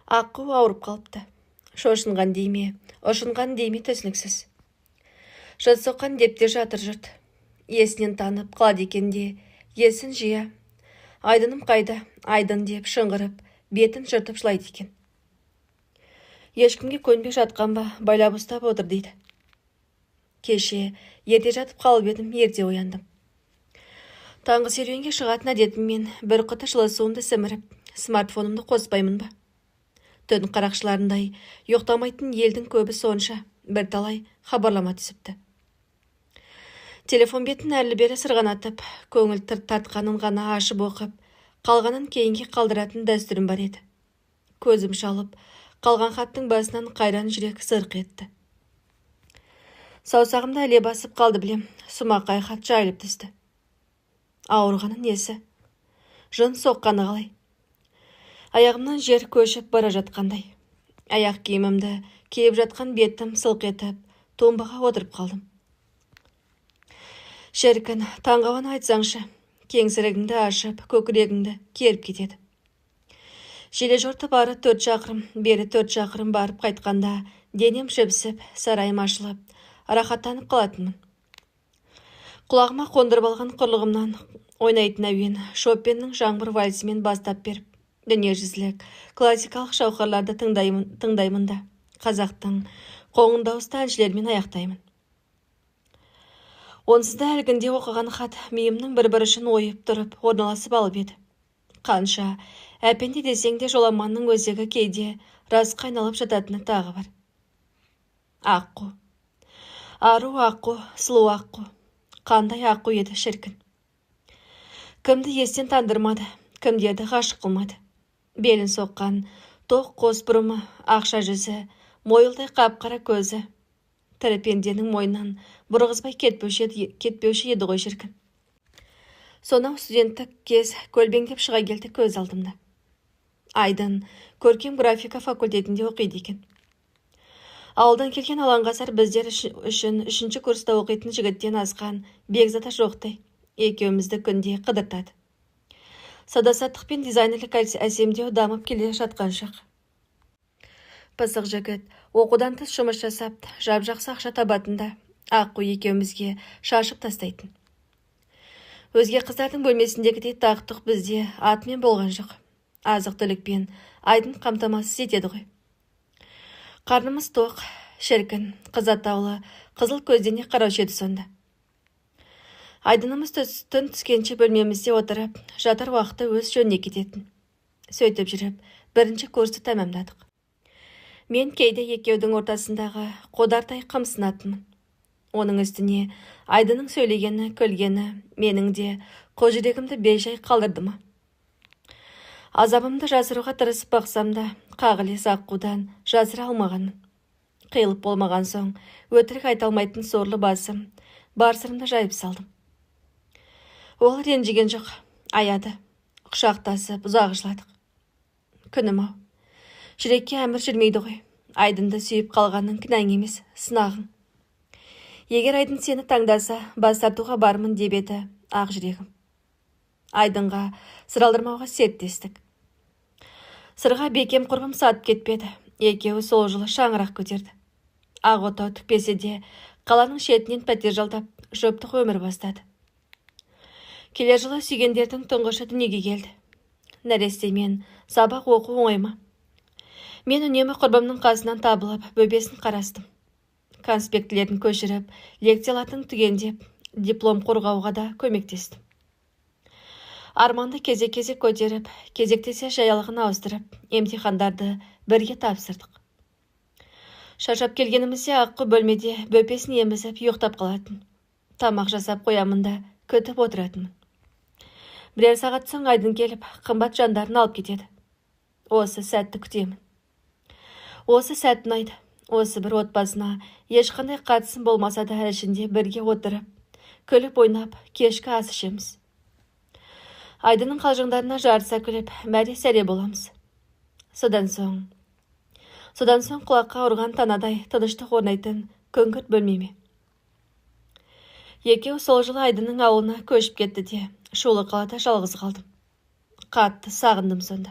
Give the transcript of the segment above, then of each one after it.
Аққу ауырып қалыпты. Шошынған дей ме, ұшынған дей ме, түсініксіз. Жын соққан деп те жатыр жұрт. Есінен танып қалады екен де, есін жия, «Айдыным қайда, Айдын?» деп шыңғырып, бетін жыртып жылайды екен. Ешкімге көнбей жатқан ба, байлап ұстап отыр дейді. Кеше ерте жатып қалып едім, ерте ояндым. Таңғы серуенге шығатын әдетіммен бір құты жылы суымды сіміріп, смартфонымды қоспаймын ба? Түн қарақшыларындай ұйықтамайтын елдің көбі сонша, бірталай хабарлама түсіпті. Телефон бетін әрлі-бері сырғанатып, көңіл тартқанын ғана ашып оқып, қалғанын кейінге қалдыратын дәстүрім бар еді. Көзім шалып қалған хаттың басынан қайран жүрек сырқ етті. Саусағымды іле басып қалды білем, сумақай хат жайылып түсті. Ауырғаны несі? Жын соққаны қалай? Аяғымнан жер көшіп бара жатқандай. Аяқ киімімді киіп жатқан бетім сылқ етіп, тумбаға отырып қалдым. Шіркін, таңғы ауаны айтсаңшы, кеңсірігіңді ашып, көкірегіңді керіп кетеді. Желе жортып ары 4 шақырым, бері 4 шақырым барып қайтқанда денем жіпсіп, сарайым ашылып, рахаттанып қалатынмын. Құлағыма қондырып алған құрылғымнан ойнайтын әуен Шопеннің жаңбыр вальсімен бастап беріп, дүниежүзілік классикалық шауқарларды тыңдаймын да, қазақтың қоңын дауысты әншілерімен аяқтаймын. Онсыз да әлгінде оқыған хат миымның бір бұрышын ойып тұрып орналасып алып еді. Қанша әпенде десең де, Жоламанның өзегі кейде расқа айналып жататыны тағы бар. Аққу. Ару аққу, сұлу аққу. Қандай аққу еді шіркін. Кімді естен тандырмады, кімдерді ғашық қылмады. Белін соққан тоқ қос бұрымы, ақша жүзі, мойылдай қап-қара көзі. Тірі пенденің мойнынан бұрғызбай кетпеуші еді ғой шіркін. Сонау студенттік кез көлбеңдеп шыға келді көз алдымда. Айдын көркем графика факультетінде оқиды екен. Ауылдан келген алаңғасар біздер үшін 3-ші курста оқитын жігіттен асқан бекзата жоқтай, екеумізді күнде қыдыртады. Сауда-саттық пен дизайнерлік әсемдеу дамып келе жатқан шақ. Пысық жігіт оқудан тыс жұмыс жасап, жап-жақсы ақша табатында Аққу екеумізге шашып тастайтын. Өзге қыздардың бөлмесіндегідей тақтық бізде атымен болған жоқ. Азық-түлікпен Айдын қамтамасыз етеді ғой. Қарнымыз тоқ, шіркін, қыз атаулы, қызыл көздене қараушы еді сонда. Айдынымыз түн түскенше бөлмемізде отырып, жатар уақыты өз жөніне кететін. Сөйтіп жүріп, 1-ші курсты тәмамдадық. Мен кейде екеудің ортасындағы қодартай қымсынатынмын. Оның үстіне Айдынның сөйлегені, күлгені менің де қожүрегімді бейжай қалдырды ма? Азабымды жасыруға тырысып бақсам да, қағылез аққудан жасыра алмағанмын. Қиылып болмаған соң, өтірік айта алмайтын сорлы басым, бар сырымды жайып салдым. Ол ренжіген жоқ, аяды, құшақтасып ұзақ жыладық. Күнім-ау, жүрекке әмір жүрмейді ғой. Айдынды сүйіп қалғаның кінәң емес, сынағың. Егер Айдын сені таңдаса, бас тартуға бармын деп еді ақ жүрегім. Айдынға сыр алдырмауға серттестік. Сырға бекем құрбым сатып кетпеді. Екеуі сол жылы шаңырақ көтерді. Ақ отау тікпесе де, қаланың шетінен пәтер жалдап, жұптық өмір бастады. Келер жылы сүйгендердің тұңғышы дүниеге келді. Нәрестемен сабақ оқу оңай ма? Мен үнемі құрбымның қасынан табылып, бөбесін қарастым. Конспектілерін көшіріп, лекцияларын түгендеп, диплом қорғауға да көмектестім. Арманды кезек-кезек көтеріп, кезектесе жаялығын ауыстырып, емтихандарды бірге тапсырдық. Шаршап келгенімізде Аққу бөлмеде бөпесін емізіп ұйықтап қалатын. Тамақ жасап қоямын да күтіп отыратынмын. Бірер сағат соң Айдын келіп, қымбат жандарын алып кетеді. Осы сәтті күтемін. Осы сәт ұнайды. Осы бір отбасына ешқандай қатысым болмаса да ішінде бірге отырып, күліп ойнап, кешкі ас ішеміз. Айдынның қалжыңдарына жарыса күліп, мәре-сәре боламыз. Содан соң құлаққа ұрған танадай тыныштық орнайтын күңгірт бөлмеме. Екеуі сол жылы Айдынның ауылына көшіп кетті де, шулы қалада жалғыз қалдым. Қатты сағындым сонда.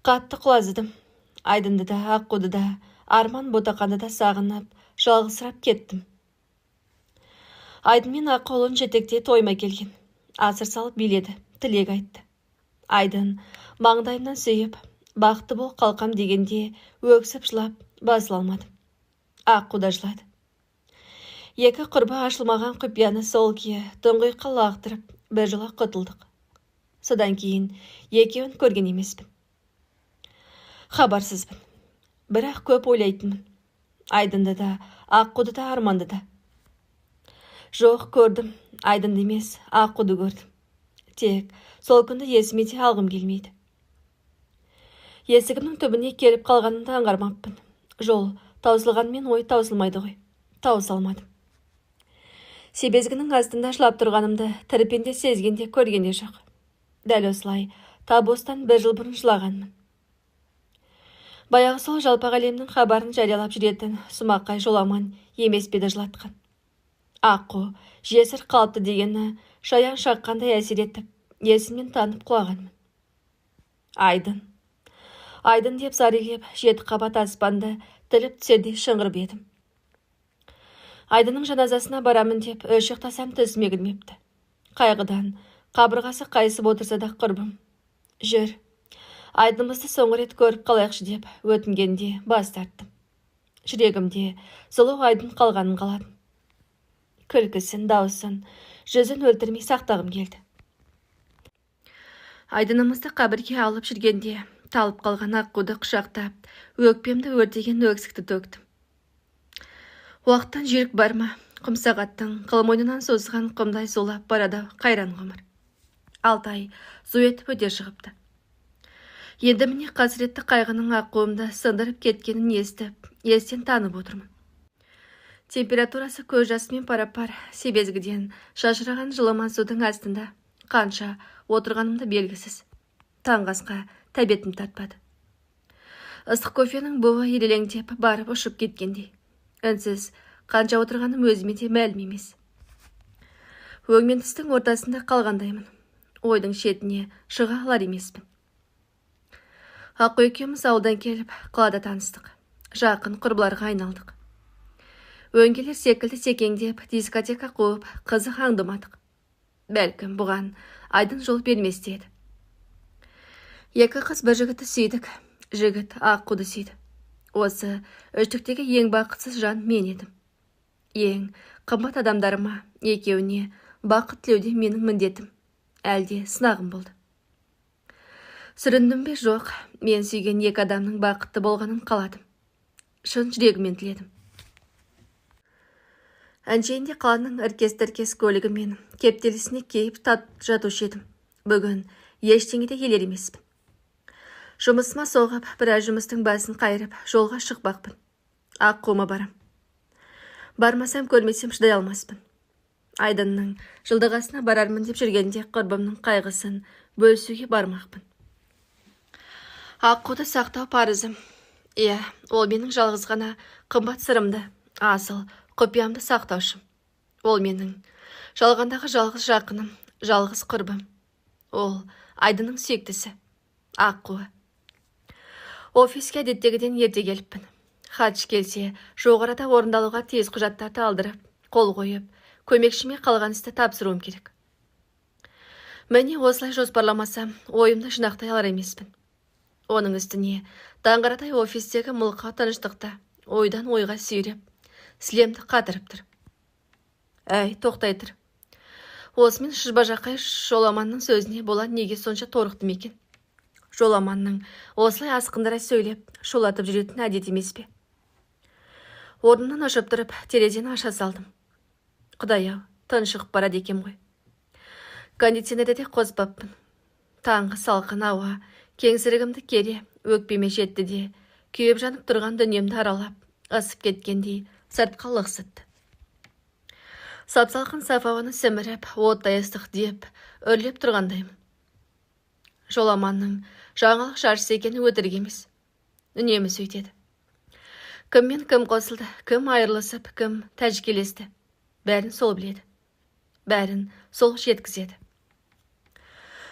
Қатты құлазыдым. Айдынды да, Аққуды да, Арман ботақанды да сағынып, жалғызсырап кеттім. Айдын мен Аққу ұлын жетектей тойыма келген. Асыр салып биледі, тілек айтты. Айдын маңдайымнан сүйіп, бақытты бол қалқам дегенде өксіп жылап басыла алмадым. Аққу да жылады. Екі құрбы ашылмаған құпияны сол күйі тұңғиыққа лақтырып, бір жола құтылдық. Содан кейін екеуін көрген емеспін. Хабарсызбын. Бірақ көп ойлайтынмын. Айдынды да, Аққуды да, Арманды да. Жоқ, көрдім. Айдынды емес, Аққуды көрдім. Тек сол күнді есіме де алғым келмейді. Есігімнің түбіне келіп қалғанымды аңғармаппын. Жол таусылғанмен ой таусылмайды ғой. Тауыса алмадым. Себезгінің астында жылап тұрғанымды тірі пенде сезген де көрген де жоқ. Дәл осылай тап осыдан бір жыл бұрын жылағанмын. Баяғы сол жалпақ әлемнің хабарын жариялап жүретін сұмақай Жоламан емес пе еді жылатқан. Аққу жесір қалыпты дегені шаян шаққандай әсер етіп, есімнен танып құлағанмын. Айдын. Айдын деп зар илеп, жеті қабат аспанды тіліп түсердей шыңғырып едім. Айдынның жаназасына барамын деп үш ұйықтасам түсіме кірмепті. Қайғыдан қабырғасы қайысып отырса да құрбым. Жүр, Айдынымызды соңғы рет көріп қалайықшы деп өтінгенде бас тарттым. Жүрегімде сұлу Айдын қалғанын қаладым. Күлкісін, дауысын, жүзін өлтірмей сақтағым келді. Айдынымызды қабірге алып жүргенде талып қалған Аққуды құшақтап, өкпемді өртеген өксікті төктім. Уақыттан жүйрік бар ма? Құмсағаттың қыл мойнынан созған құмдай зулап барады қайран ғұмыр. 6 ай зу етіп өте шығыпты. Енді міне қасіретті қайғының Аққуымды сындырып кеткенін естіп, естен танып отырмын. Температурасы көз жасымен пара-пар себезгіден шашыраған жылыман судың астында қанша отырғанымды белгісіз. Таңғы асқа тәбетім тартпады. Ыстық кофенің буы ирелеңдеп барып ұшып кеткендей. Үнсіз қанша отырғаным өзіме де мәлім емес. Өң мен түстің ортасында қалғандаймын. Ойдың шетіне шыға алар емеспін. Аққу екеуміз ауылдан келіп, қалада таныстық. Жақын құрбыларға айналдық. Өңгелер секілді секеңдеп, дискотека қуып, қызық аңдымадық. Бәлкім бұған Айдын жол бермес деді. Екі қыз бір жігітті сүйдік. Жігіт Аққуды сүйді. Осы үштіктегі ең бақытсыз жан мен едім. Ең қымбат адамдарыма, екеуіне бақыт тілеуде менің міндетім, әлде сынағым болды. Сүріндім бе? Жоқ, мен сүйген екі адамның бақытты болғанын қаладым. Шын жүрегіммен тіледім. Әншейінде қаланың іркес-тіркес көлігі мен кептелісіне кейіп жатушы едім. Бүгін ештеңеде елер емеспін. Жұмысыма соғып, біраз жұмыстың басын қайырып, жолға шықпақпын. Аққуыма барам. Бармасам, көрмесем шыдай алмаспын. Айдынның жылдығасына барармын деп жүргенде құрбымның қайғысын бөлісуге бармақпын. Аққуды сақтау парызым. Иә, ол менің жалғыз ғана қымбат сырымды, асыл құпиямды сақтаушым. Ол менің жалғандағы жалғыз жақыным, жалғыз құрбым. Ол Айдынның сүйіктісі, Аққуы. Офиске әдеттегіден ерте келіппін. Хатшы келсе, жоғарыда орындалуға тиіс құжаттарды алдырып, қол қойып, көмекшіме қалған істі тапсыруым керек. Міне осылай жоспарламасам, ойымды жинақтай алар емеспін. Оның үстіне таңғарадай офистегі мылқау тыныштықта ойдан ойға сүйреп, сілемді қатырып тұр. Әй, тоқтай тұр. Осымен шыжбажақай Жоламанның сөзіне бола неге сонша торықтым екен? Жоламанның осылай асқындыра сөйлеп, шулатып жүретін әдет емес пе? Орнымнан ұшып тұрып, терезені аша салдым. Құдай-ау, тыншығып барады екен ғой. Кондиционерді де қоспаппын. Таңғы салқын ауа кеңсірігімді кере өкпеме жетті де, күйіп жанып тұрған дүниемді аралап, ысып кеткендей сыртқа лықсытты. Сап-салқын саф ауаны сіміріп, оттай ыстық деп үрлеп тұрғандаймын. Жоламанның жаңалық жаршысы екені өтірік емес. Үнемі сөйтеді. Кіммен кім қосылды, кім айырылысып, кім тәжікелесті. Бәрін сол біледі. Бәрін сол жеткізеді.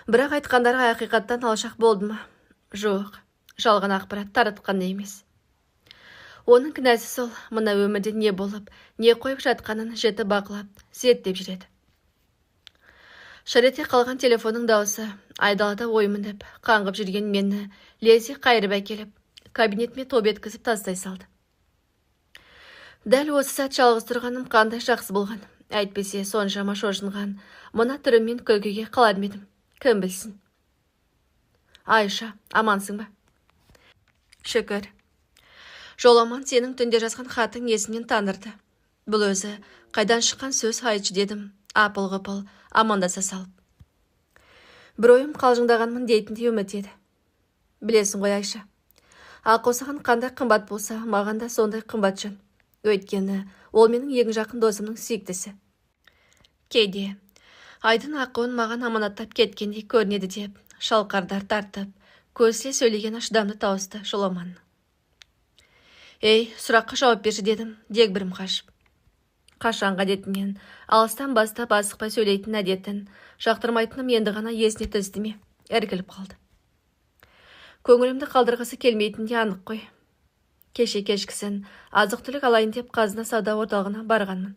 Бірақ айтқандары ақиқаттан алшақ болды ма? Жоқ. Жалған ақпарат таратқан емес. Оның кінәсі сол, мына өмірде не болып, не қойып жатқанын жіті бақылап, зерттеп жүреді. Шыр ете қалған телефонның дауысы айдалада ой мініп, қаңғып жүрген мені лезде қайырып әкеліп, кабинетіме топ еткізіп тастай салды. Дәл осы сәт жалғыз тұрғаным қандай жақсы болған. Әйтпесе соншама шошынған мына түріммен күлкіге қалар ма едім, кім білсін. Айша, амансың ба? Шүкір. Жоламан сенің түнде жазған хатың есімнен танырды. Бұл өзі қайдан шыққан сөз айтшы дедім, апыл-ғұпыл амандаса салып. Бір ойым қалжыңдағанмын дейтіндей үміт еді. Білесің ғой, Айша, аққу саған қандай қымбат болса, маған да сондай қымбат жан. Өйткені ол менің ең жақын досымның сүйіктісі. Кейде Айдын аққуын маған аманаттап кеткендей көрінеді деп шалқардар тартып, көсіле сөйлеген шыдамды тауысты Жоламан. Ей, сұраққа жауап берші дедім, дегбірім қашып. Қашанғы әдетінен, алыстан бастап асықпай сөйлейтін әдетін, жақтырмайтыным енді ғана есіне түсті ме, іркіліп қалды. Көңілімді қалдырғысы келмейтін де анық қой. Кеше кешкісін азық-түлік алайын деп Қазына сауда орталығына барғанмын.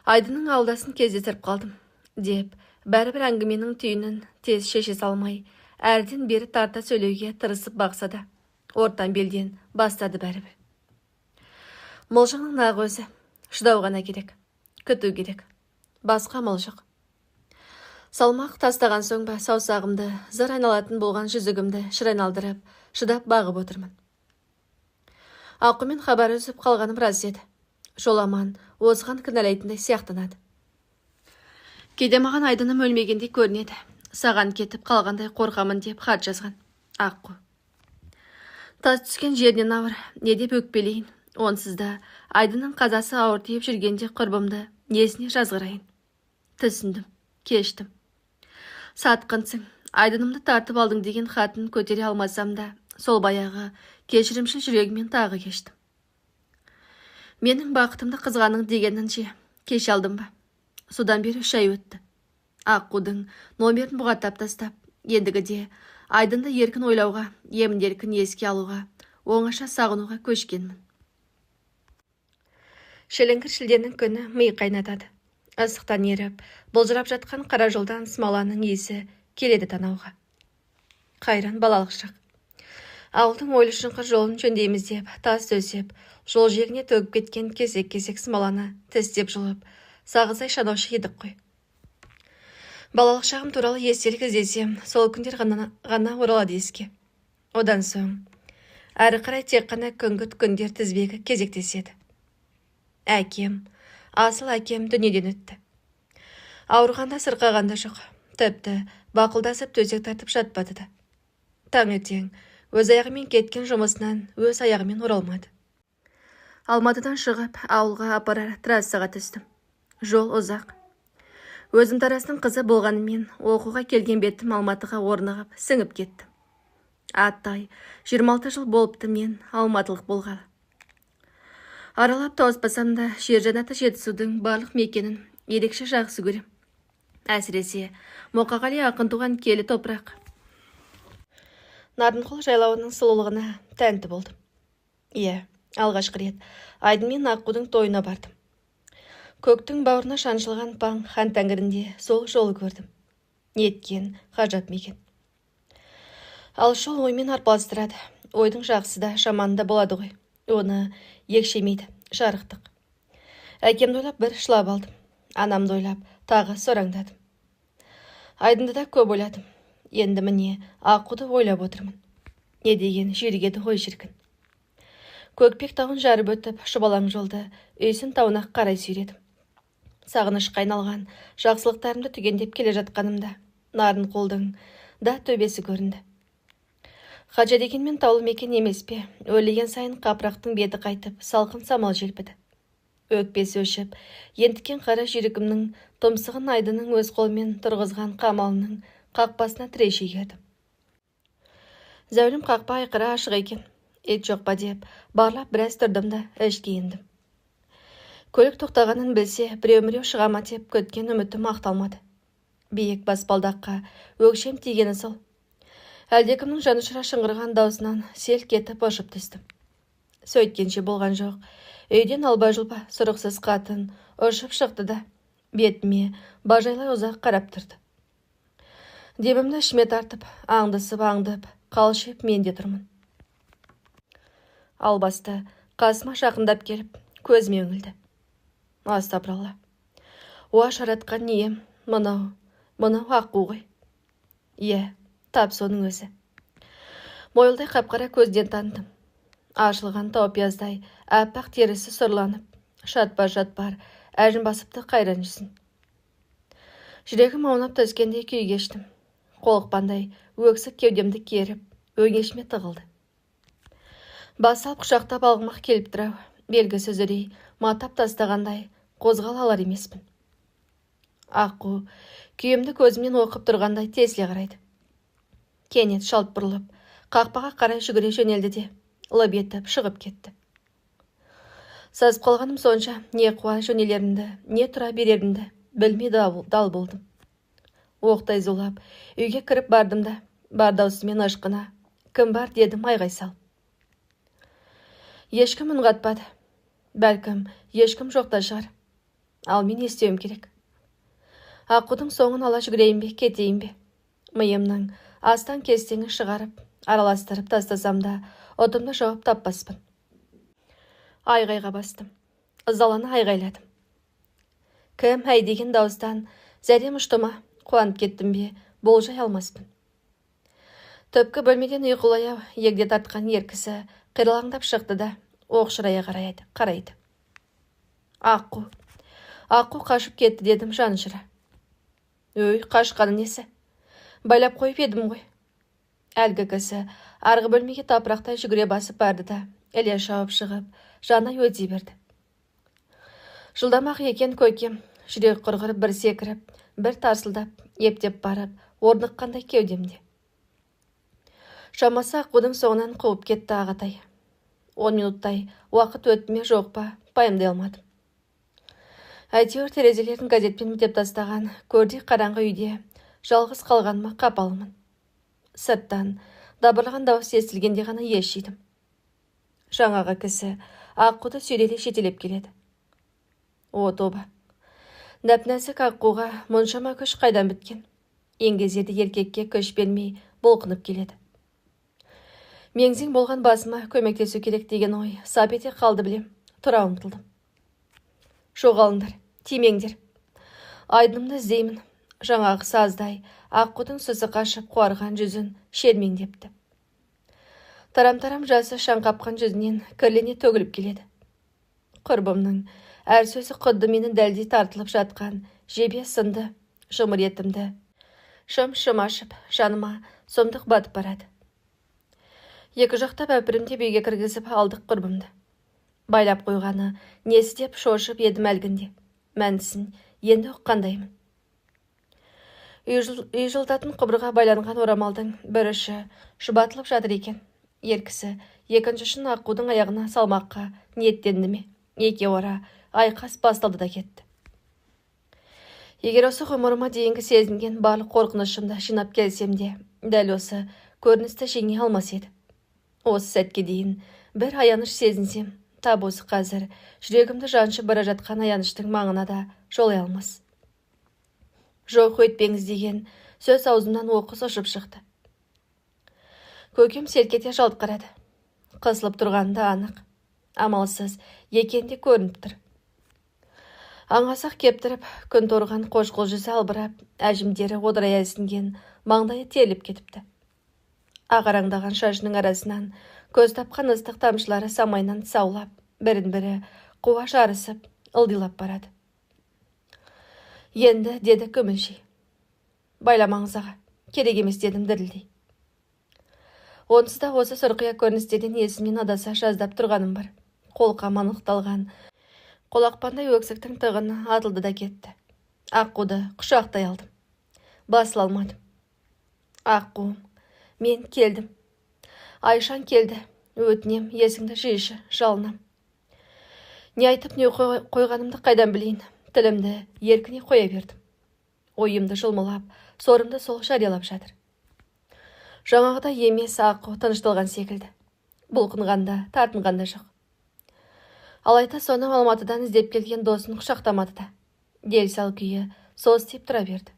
Айдынның ауылдасын кездестіріп қалдым, деп бәрібір әңгіменің түйінін тез шеше салмай, әрден бері тарта сөйлеуге тырысып бақса да, ортан белден бастады бәрібір. Мылжыңның нақ өзі, шыдау ғана керек, күту керек, басқа мылжық. Салмақ тастаған соң ба саусағымды, зыр айналатын болған жүзігімді шыр айналдырып, шыдап бағып отырмын. Аққумен хабар үзіп қалғаным рас еді. Жоламан осыған кінәлайтындай сияқтанады. Кейде маған Айдыным өлмегендей көрінеді. Саған кетіп қалғандай қорқамын деп хат жазған аққу. Тас түскен жерінен ауыр, не деп өкпелейін. Онсыз да Айдынның қазасы ауыр тиіп жүргенде құрбымды несіне жазғырайын. Түсіндім, кештім. Сатқынсың, Айдынымды тартып алдың деген хатын көтере алмасам да, сол баяғы кешірімшіл жүрегіммен тағы кештім. Менің бақытымды қызғаның дегенінше кеше алдым ба? Содан бері 3 ай өтті. Аққудың номерін бұғаттап тастап, ендігіде Айдынды еркін ойлауға, емін-еркін еске алуға, оңаша сағынуға көшкенмін. Шіліңгір шілденің күні ми қайнатады. Ысықтан еріп, былжырап жатқан қара жолдан смоланың иісі келеді танауға. Қайран балалық шақ. Ауылдың ойлы шұңқыр жолын жөндейміз деп, тас төсеп, жол жиегіне төгіп кеткен кесек-кесек смоланы тістеп жұлып, сағыздай шанаушы едік қой. Балалық шағым туралы естелік іздесем, сол күндер ғана оралады еске. Одан соң әрі қарай тек қана күңгірт күндер тізбегі кезектеседі. Әкем, асыл әкем дүниеден өтті. Ауырғанда сырқағанда жоқ, тіпті бақылдасып төсек тартып жатпады да. Таңертең өз аяғымен кеткен жұмысынан өз аяғымен оралмады. Алматыдан шығып, ауылға апарар трассаға түстім. Жол ұзақ. Өзім Тараздың қызы болғанымен оқуға келген бетім Алматыға орнығып, сіңіп кеттім. Аттай, 26 жыл болыпты мен алматылық болғалы. Аралап тауыспасам да, жер жәннаты Жетісудың барлық мекенін ерекше жақсы көрем. Әсіресе, Мұқағали ақын туған киелі топырақ. Нарынқол жайлауының сұлулығына тәнті болдым. Иә, алғашқы рет Айдын мен Аққудың тойына бардым. Көктің бауырына шаншылған паң хан тәңірінде сол жолы көрдім. Неткен ғажап мекен. Ал шол оймен арпалыстырады. Ойдың жақсы да, жаманы да болады ғой. Оны екшемейді, жарықтық. Әкемді ойлап бір жылап алдым. Анамды ойлап тағы сораңдадым. Айдынды да көп ойладым. Енді міне Аққуды ойлап отырмын. Не деген жүйрік еді ғой шіркін. Көкпек тауын жарып өтіп, шұбалаң жолды Үйсін тауына қарай сүйредім. Сағынышқа айналған жақсылықтарымды түгендеп келе жатқанымда Нарынқолдың да төбесі көрінді. Хажа дегенмен таулы мекен емес пе, өлеген сайын қапырақтың беті қайтып, салқын самал желпіді. Өкпесі өшіп, ентіккен қара жүйрігімнің тұмсығын Айдынның өз қолымен тұрғызған қамалының қақпасына тірей шегердім. Зәулім қақпа айқыра ашық екен. Ет жоқ па деп, барлап біраз тұрдым да ішке ендім. Көлік тоқтағанын білсе, біреу-міреу шыға ма деп күткен үмітім ақталмады. Биік баспалдаққа өкшем тигені сол. Әлдекімнің жанұшыра шыңғырған даусынан селк етіп ұшып түстім. Сөйткенше болған жоқ. Үйден алба-жұлба сұрықсыз қатын ұшып шықты да, бетіме бажайлай ұзақ қарап тұрды. Демімді ішіме тартып, аңдысып аңдып, қалшиып мен де тұрмын. Албасты қасыма жақындап келіп, көзіме үңілді. Астапыралла. Уа жаратқан ием, мынау, мынау аққу ғой. Иә, тап соның өзі. Мойылдай қап-қара көзден таныдым. Ашылған тау пияздай аппақ терісі сұрланып, шатпар-шатпар әжім басыпты қайран жүзін. Жүрегім аунап түскендей күй кештім. Қолықпандай өксік кеудемді керіп, өңешіме тығылды. Бас салып құшақтап алғым-ақ келіп тұр-ау, белгісіз үрей матап тастағандай қозғала алар емеспін. Аққу күйімді көзімнен оқып тұрғандай тесіле қарайды. Кенет шалт бұрылып, қақпаға қарай жүгіре жөнелді де, лып етіп шығып кетті. Сасып қалғаным сонша, не қуа жөнелерімді, не тұра берерімді білмей дал болдым. Оқтай зулап, үйге кіріп бардым да, бар даусыммен ышқына, кім бар дедім айғай салып. Ешкім үн қатпады. Бәлкім, ешкім жоқ та шығар. Ал мен не істеуім керек? Аққудың соңын ала жүгірейін бе, кетейін бе? Миымның астан кестеңін шығарып, араластырып тастасам да, ұтымды жауап таппаспын. Айғайға бастым. Ызалана айғайладым. Кім әй деген дауыстан зәрем ұшты ма, қуанып кеттім бе, болжай алмаспын. Түпкі бөлмеден ұйқылы-аяу егде тартқан ер кісі қиралаңдап шықты да, оқшырая қарайды. Аққу, аққу қашып кетті дедім жанұшыра. Өй, қашқаны несі? Байлап қойып едім ғой. Әлгі кісі арғы бөлмеге тапырақтай жүгіре басып барды да, іле шауып шығып, жанай өте берді. Жылдам-ақ екен көкем, жүрек құрғыр бір секіріп, бір тарсылдап, ептеп барып, орныққандай кеудемде. Шамасы аққудың соңынан қуып кетті ағатай. 10 минуттай уақыт өтті ме жоқ па, пайымдай алмадым. Әйтеуір терезелерін газетпен бітеп тастаған көрдей қараңғы үйде жалғыз қалғаныма қапалымын. Сырттан дабырлаған дауыс естілгенде ғана ес жидым. Жаңағы кісі аққуды сүйрелей жетелеп келеді. О, тоба! Нәп-нәзік аққуға мұншама күш қайдан біткен? Еңгезерді еркекке күш бермей бұлқынып келеді. Мең-зең болған басыма көмектесу керек деген ой сап ете қалды білем, тұра ұмтылдым. Жоғалыңдар, тимеңдер. Айдынымды іздеймін. Жаңағы саздай аққудың сұсы қашып қуарған жүзін шермеңдепті. Тарам-тарам жасы шаң қапқан жүзінен кірлене төгіліп келеді. Құрбымның әр сөзі құдды мені дәлдей тартылып жатқан жебе сынды жұмыр етімді шым-шым ашып, жаныма сұмдық батып барады. Екі жақтап әпірімдеп үйге кіргізіп алдық құрбымды. Байлап қойғаны несі деп шошып едім әлгінде. Мәнісін енді ұққандаймын. Үй жылытатын құбырға байланған орамалдың бір ұшы шұбатылып жатыр екен. Ер кісі екінші ұшын аққудың аяғына салмаққа ниеттенді ме? Екеуара айқас басталды да кетті. Егер осы ғұмырыма дейінгі сезінген барлық қорқынышымды жинап келсем де, дәл осы көріністі жеңе алмас еді. Осы сәтке дейін бір аяныш сезінсем, тап осы қазір жүрегімді жаншып бара жатқан аяныштың маңына да жолай алмас. Жоқ өйтпеңіз деген сөз аузымнан оқыс ұшып шықты. Көкем селк ете жалт қарады. Қысылып тұрғаны да анық, амалсыз екен де көрініп тұр. Аңғасақ кептіріп, күн торған қошқыл жүзі албырап, әжімдері одырая ісінген маңдайы теріліп кетіпті. Ағараңдаған шашының арасынан көз тапқан ыстық тамшылары самайынан саулап, бірін-бірі қуа жарысып, ылдилап барады. Енді, деді күмілжи. Байламаңыз аға, керек емес дедім дірілдей. Онсыз да осы сұрқия көріністерден есімнен адаса жаздап тұрғаным бар. Қолқам анықталған қолақпандай өксіктің тығыны атылды да кетті. Аққуды құшақтай алдым. Басыла алмадым. Аққуым, мен келдім. Айшан келді. Өтінем, есіңді жишы, жалынам. Не айтып, не қойғанымды қайдан білейін. Тілімді еркіне қоя бердім. Ойымды жұлмалап, сорымды сол жариялап жатыр. Жаңағыдай емес, аққу тынышталған секілді. Бұлқынғанда, тартынғанда жоқ. Алайда соны Алматыдан іздеп келген досын құшақтамады да. Дел-сал күйі состиып тұра берді.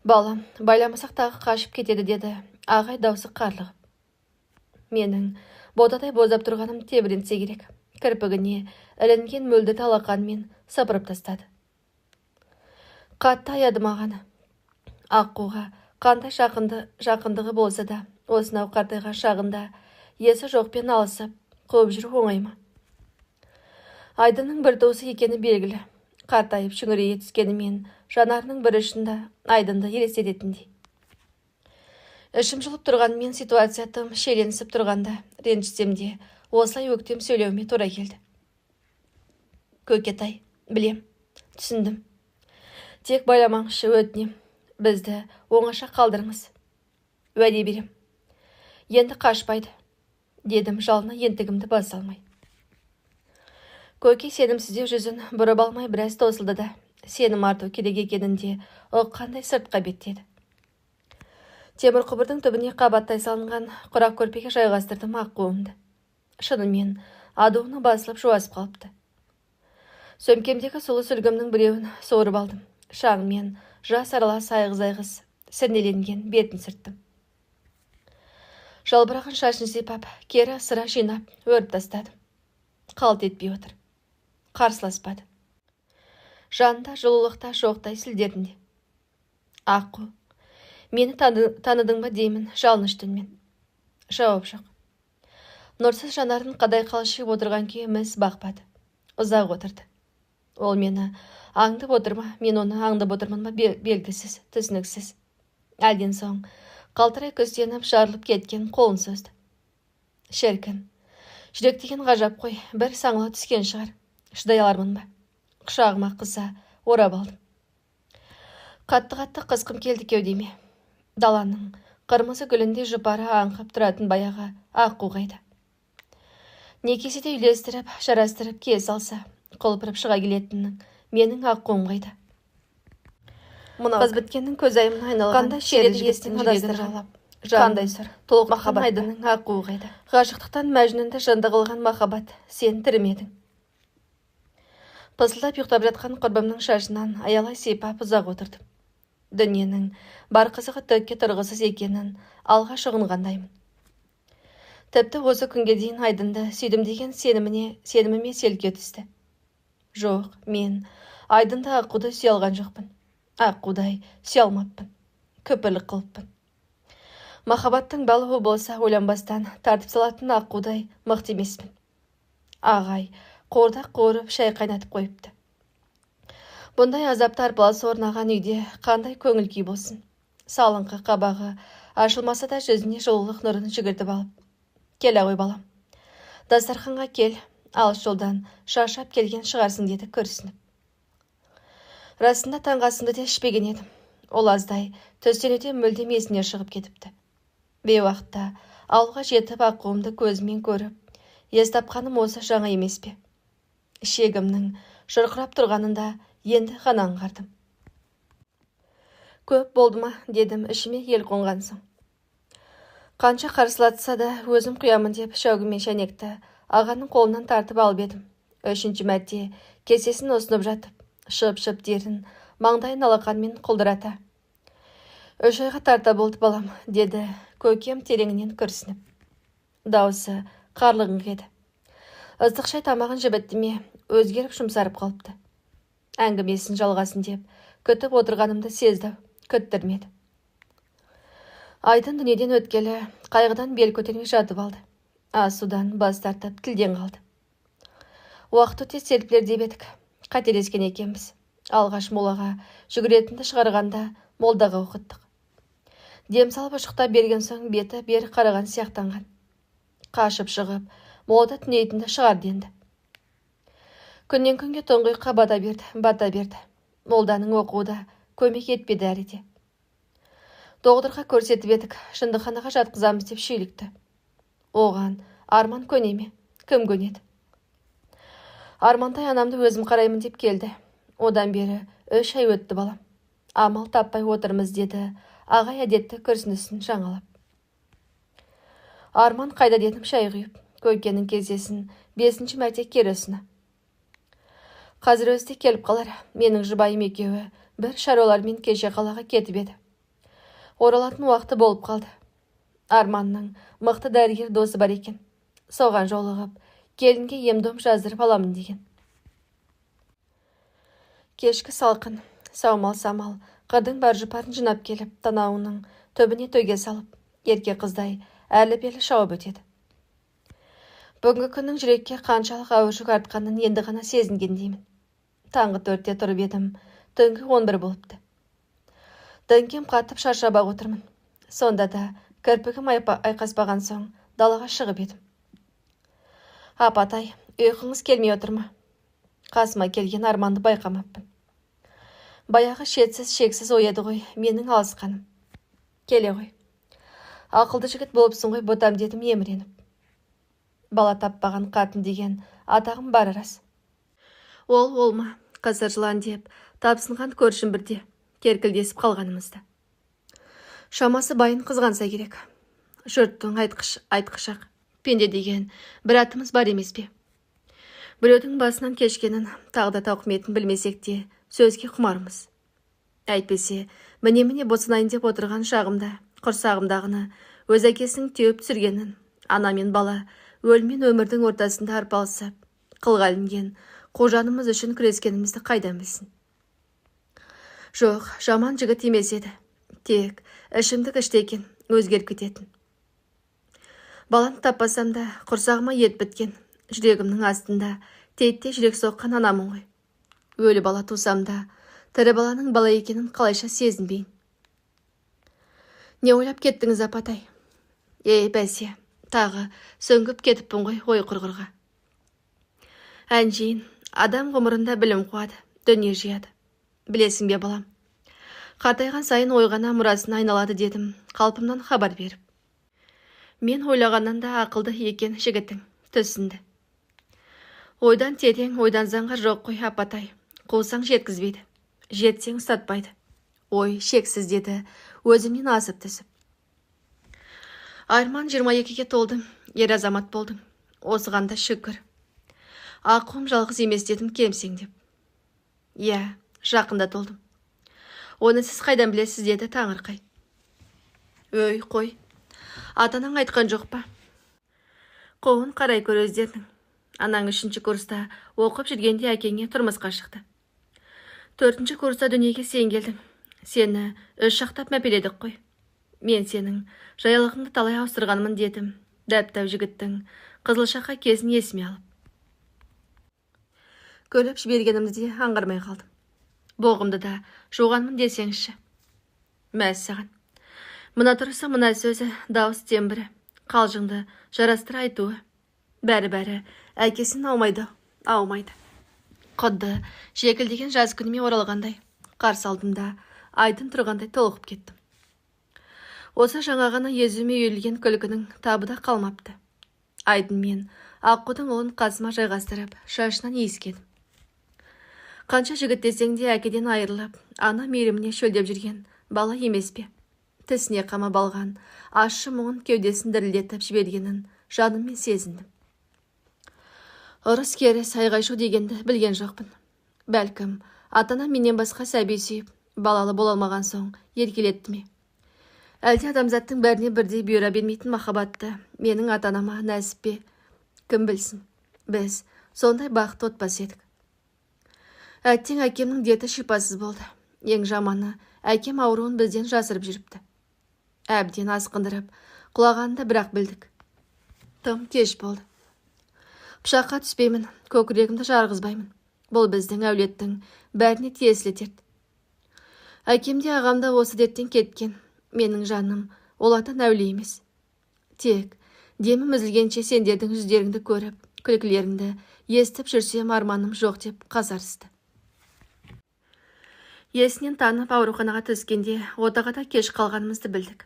Балам, байламасақ тағы қашып кетеді, деді ағай даусы қарлығып. Менің ботадай боздап тұрғаным тебірентсе керек. Кірпігіне ілінген мөлдір алақанмен сыпырып тастады. Қатты аяды маған. Аққуға қандай жақындығы болса да, осынау қартайған шағында есі жоқпен алысып, қуып жүру оңай ма? Айдынның бір туысы екені белгілі. Қартайып шүңірейе түскенімен жанарының бір ұшында Айдынды елестететіндей. Ішім жылып тұрғанмен ситуация тым шиеленісіп тұрғанда ренжісем де осылай өктем сөйлеуіме тура келді. Көкетай, білем, түсіндім. Тек байламаңызшы, өтінем. Бізді оңаша қалдырыңыз. Уәде берем. Енді қашпайды, дедім жалына ентігімді баса алмай. Көке сенімсіздеу жүзін бұрып алмай біраз тосылды да, сенім арту керек екенін де ұққандай сыртқа беттеді. Темір құбырдың түбіне қабаттай салынған құрақ көрпеге жайғастырдым аққуымды. Шынымен адуыны басылып жуасып қалыпты. Сөмкемдегі сұлы сүлгімнің біреуін суырып алдым. Шаңмен жас аралас айғыз-айғыз сірнеленген бетін сүрттім. Жалбыраған шашын сипап, кері сыра жинап, өріп тастадым. Қалт етпей отыр. Қарсыласпады. Жанында жылулықта жоқтай сілдерінде. Аққу, мені таныдың ба деймін жалынышты үнмен. Жауап жоқ. Нұрсыз жанарын қадай қалшиып отырған күйі міз бақпады. Ұзақ отырды. Ол мені аңдып отыр ма, мен оны аңдып отырмын ба, белгісіз, түсініксіз. Әлден соң қалтырай күстеніп жарылып кеткен қолын созды. Шіркін, жүрек деген ғажап қой, бір саңылау түскен шығар. Шыдай алармын ба? Құшағыма қыса орап алдым. Қатты-қатты қысқым келді кеудеме. Даланың қырмызы гүліндей жұпары аңқып тұратын баяғы аққу қайда? Некесі де үйлестіріп, жарастырып кие салса, құлпырып шыға келетіннің менің аққуым қайда? Қыз біткеннің көзайымына айналған қандай шерлі жігіттің жүрегін жалап, қандай сұр толқытқан Айдынның аққуы қайда? Ғашықтықтан Мәжнүнді жынды қылған махаббат, сен тірі ме едің? Пысылдап ұйықтап жатқан құрбымның шашынан аялай сипап ұзақ отырдым. Дүниенің бар қызығы түкке тұрғысыз екенін алға ұғынғандаймын. Тіпті осы күнге дейін Айдынды сүйдім деген сеніміме селке түсті. Жоқ, мен Айдынды аққуды сүйе алған жоқпын. Аққудай сүйе алмаппын. Күпірлік қылыппын. Махаббаттың балуы болса ойланбастан тартып салатын аққудай мықты емеспін. Ағай қуырдақ қуырып шай қайнатып қойыпты. Бұндай азапты арпалыс орнаған үйде қандай көңіл күй болсын. Салыңқы қабағы ашылмаса да жүзіне жылулық нұрын жүгіртіп алып. Келе ғой балам. Дастарханға кел, алыс жолдан шаршап келген шығарсың, деді күрсініп. Расында таңғы асымды да ішпеген едім. Ол аздай түстенуден мүлдем есіне шығып кетіпті. Бейуақытта ауылға жетіп аққуымды көзімен көріп, ес тапқаным осы жаңа емес пе? Шегімнің шұрқырап тұрғанын да енді ғана аңғардым. Көп болды ма, дедім ішіме ел қонған соң. Қанша қарсылатса да өзім құямын деп шәугім мен шәнекті ағаның қолынан тартып алып едім. Үшінші мәрте кесесін ұсынып жатып, шып-шып терін маңдайын алақанмен құлдырата. 3 айға тарта болды балам, деді көкем тереңінен күрсініп. Даусы қарлығыңқы еді. Ыстық шай тамағын жібітті ме, өзгеріп жұмсарып қалыпты. Әңгімесін жалғасын деп күтіп отырғанымды сезді, күттірмеді. Айдын дүниеден өткелі қайғыдан бел көтермей жатып алды. Асудан бас тартып тілден қалды. Уақыт өте серпілер деп едік, қателескен екенбіз. Алғаш молаға жүгіретінді шығарғанда молдаға оқыттық. Дем салып ұшықтап берген соң беті бері қараған сияқтанған. Қашып шығып, молада түнейтінді шығарды енді. Күннен күнге тұңғиыққа бата берді, бата берді. Молданың оқуы да көмек етпеді әрі де. Доғдырға көрсетіп едік, жындыханаға жатқызамыз деп шүйлікті. Оған Арман көне ме? Кім көнеді? Армантай анамды өзім қараймын деп келді. Одан бері 3 ай өтті балам. Амал таппай отырмыз, деді Ағай әдетті күрсінісін жаңалап. Арман қайда дедім шай құйып, көкенің кездесін 5-ші мәрте кері ұсына. Қазір өзі де келіп қалар, менің жұбайым екеуі бір шаруалармен кеше қалаға кетіп еді. Оралатын уақыты болып қалды. Арманның мықты дәрігер досы бар екен. Соған жолығып, келінге ем-дом жаздырып аламын деген. Кешкі салқын, саумал самал, қырдың бар жұпарын жинап келіп, танауының түбіне төге салып, ерке қыздай әрлі-берлі шауып өтеді. Бүгінгі күннің жүрекке қаншалық ауыр жүк артқанын енді ғана сезінгендеймін. Таңғы 4-те тұрып едім, түнгі 11 болыпты. Діңкем қатып шаршап-ақ отырмын. Сонда да кірпігім айқаспаған соң далаға шығып едім. Апатай, ұйқыңыз келмей отыр ма? Қасыма келген Арманды байқамаппын. Баяғы шетсіз шексіз ой еді ғой менің алысқаным. Келе ғой. Ақылды жігіт болыпсың ғой ботам дедім еміреніп. Бала таппаған қатын деген атағым бар рас. Ол олма, қызыр жылан деп тапсынған көршім бірде керкілдесіп қалғанымызды. Шамасы байын қызғанса керек. Жұрттың айтқышақ, пенде деген бір атымыз бар емес пе? Біреудің басынан кешкенін, тағы да тауқыметін білмесек те сөзге құмармыз. Әйтпесе, міне-міне босанайын деп отырған шағымда, құрсағымдағыны өз әкесінің теуіп түсіргенін, ана мен бала өлім мен өмірдің ортасында арпалысып, қылға ілінген қожанымыз үшін күрескенімізді қайдан білсін? Жоқ, жаман жігіт емес еді. Тек ішімдік ішті екен, өзгеріп кететін. Баланы таппасам да, құрсағыма ет біткен, жүрегімнің астында тетте жүрек соққан анамын ғой. Өлі бала тусам да, тірі баланың бала екенін қалайша сезінбейін. Не ойлап кеттіңіз, апатай? Ей, бәсе, тағы сүңгіп кетіппін ғой ой құрғырға. Әншейін, адам ғұмырында білім қуады, дүние жияды. Білесің бе, балам? Қартайған сайын ойғана мұрасына айналады дедім, қалпымнан хабар беріп. Мен ойлағаннан да ақылды екен жігітің, түсінді. Ойдан терең, ойдан заңғар жоқ қой, апатай. Қусаң жеткізбейді, жетсең ұстатпайды. Ой, шексіз деді, өзімнен асып түсіп. Арман 22-ге толдым, ер азамат болдым. Осыған да шүкір. Аққуым жалғыз емес дедім кемсеңдеп. Иә, жақында толдым. Оны сіз қайдан білесіз деді таңырқай. Өй, қой. Ата-анаң айтқан жоқ па? Қоғын қарай көр өздерінің. Анаң 3-ші курста оқып жүргенде әкеңе тұрмысқа шықты. 4-ші курста дүниеге сен келдің. Сені 3 жақтап мәпеледік қой. Мен сенің жаялығыңды талай ауыстырғанмын дедім. Дәп-дәу жігіттің қызылшақа кезін есіме алып. Күліп жібергенімді де аңғармай қалдым. Боғымды да жуғанмын десеңші. Мәссаған. Мына тұрысы, мына сөзі, дауыс тембірі, қалжыңды жарастыра айтуы. Бәрі-бәрі әкесін аумайды, аумайды. Құдды жекілдеген жаз күніме оралғандай, қарсы алдымда айдын тұрғандай толқып кеттім. Осы жаңа ғана езуіме үйірілген күлкінің табы да қалмапты. Айдын мен аққудың ұлын қасыма жайғастырып, шашынан иіскедім. Қанша жігіт десең де әкеден айырылып, ана мейіріміне шөлдеп жүрген бала емес пе? Тісіне қамап алған ащы мұңын кеудесін дірілдетіп жібергенін жаныммен сезіндім. Ұрыс керіс, айғай-шу дегенді білген жоқпын. Бәлкім, ата-анам менен басқа сәби сүйіп, балалы бола алмаған соң еркелетті ме? Әлде адамзаттың бәріне бірдей бұйыра бермейтін махаббатты менің ата-анама нәсіп пе? Кім білсін? Біз сондай бақытты отбасы едік. Әттең әкемнің дерті шипасыз болды. Ең жаманы, әкем ауруын бізден жасырып жүріпті. Әбден асқындырып, құлағанын да бірақ білдік. Тым кеш болды. Пышаққа түспеймін, көкірегімді жарғызбаймын. Бұл біздің әулеттің бәріне тиесілі дерт. Әкем де ағам да осы дерттен кеткен. Менің жаным олардан әулие емес. Тек демім үзілгенше сендердің жүздеріңді көріп, күлкілеріңді естіп жүрсем арманым жоқ деп қасарысты. Есінен танып ауруханаға түскенде отаға да кеш қалғанымызды білдік.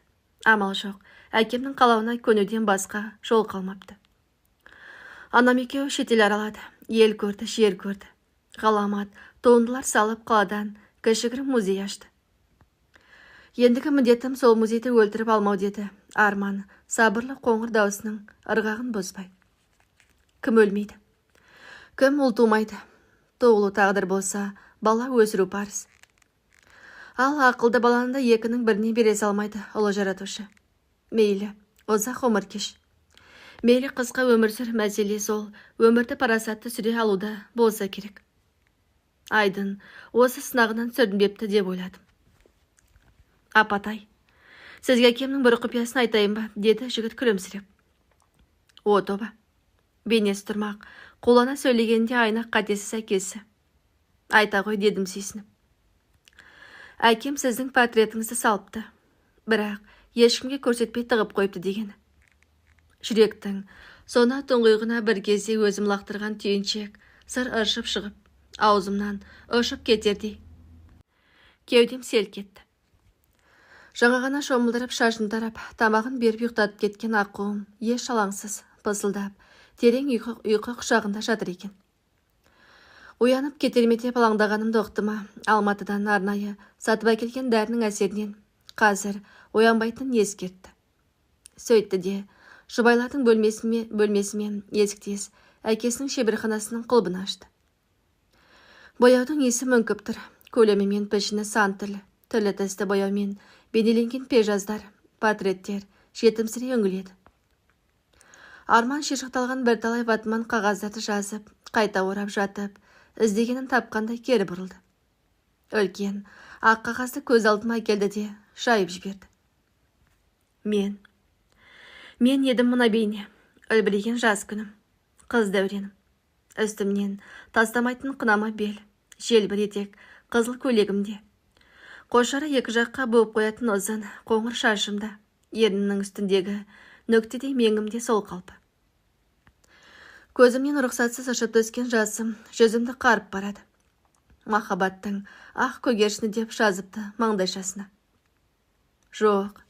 Амал жоқ, әкемнің қалауына көнуден басқа жол қалмапты. Анам екеуі шетел аралады, ел көрді, жер көрді. Ғаламат туындылар салып қаладан кішігірім музей ашты. Ендігі міндетім сол музейді өлтіріп алмау, деді Арман сабырлы қоңыр даусының ырғағын бұзбай. Кім өлмейді? Кім ұл тумайды? Туылу тағдыр болса, бала өсіру парыз. Ал ақылды баланы да екінің біріне бере салмайды ұлы жаратушы. Мейлі, ұзақ ғұмыр кеш. Мейлі қысқа өмір сүр, мәселе сол өмірді парасатты сүре алуда болса керек. Айдын осы сынағынан сүрінбепті деп ойладым. Апатай, сізге әкемнің бір құпиясын айтайын ба, деді жігіт күлімсіреп. О, тоба. Бейнесі тұрмақ, қулана сөйлегенде айна қатесіз әкесі. Айта ғой, дедім сүйсініп. Әкем сіздің портретіңізді салыпты. Бірақ ешкімге көрсетпей тығып қойыпты дегені. Жүректің сона тұңғиығына бір кезде өзім лақтырған түйіншек сыр ыршып шығып, аузымнан ұшып кетердей. Кеудем селк етті. Жаңа ғана шомылдырып, шашын тарап, тамағын беріп ұйықтатып кеткен аққуым еш алаңсыз, пысылдап, терең ұйқы құшағында жатыр екен. Оянып кетер ме деп алаңдағанымды ұқты ма, Алматыдан арнайы сатып әкелген дәрінің әсерінен қазір оянбайтынын ескертті. Сөйтті де, жұбайлардың бөлмесімен есіктес әкесінің шеберханасының құлбын ашты. Бояудың иісі мүңкіп тұр, көлемі мен пішіні сан түрлі, түрлі түсті бояумен бейнеленген пейзаждар, портреттер жетімсірей үңіледі. Арман шиыршықталған бірталай ватман қағаздарды жазып, қайта орап жатып, іздегенін тапқандай кері бұрылды. Үлкен ақ қағазды көз алдыма келді де жайып жіберді. Мен едім мына бейне, үлбіреген жас күнім, қыз дәуренім. Үстімнен тастамайтын қынама бел, желбір етек, қызыл көйлегімде. Қошары екі жаққа буып қоятын ұзын қоңыр шашымда, ернімнің үстіндегі нүктедей меңімде сол қалпы. Көзімнен рұқсатсыз ұшып түскен жасым жүзімді қарып барады. Махаббаттың ақ көгершіні деп жазыпты маңдайшасына. Жоқ,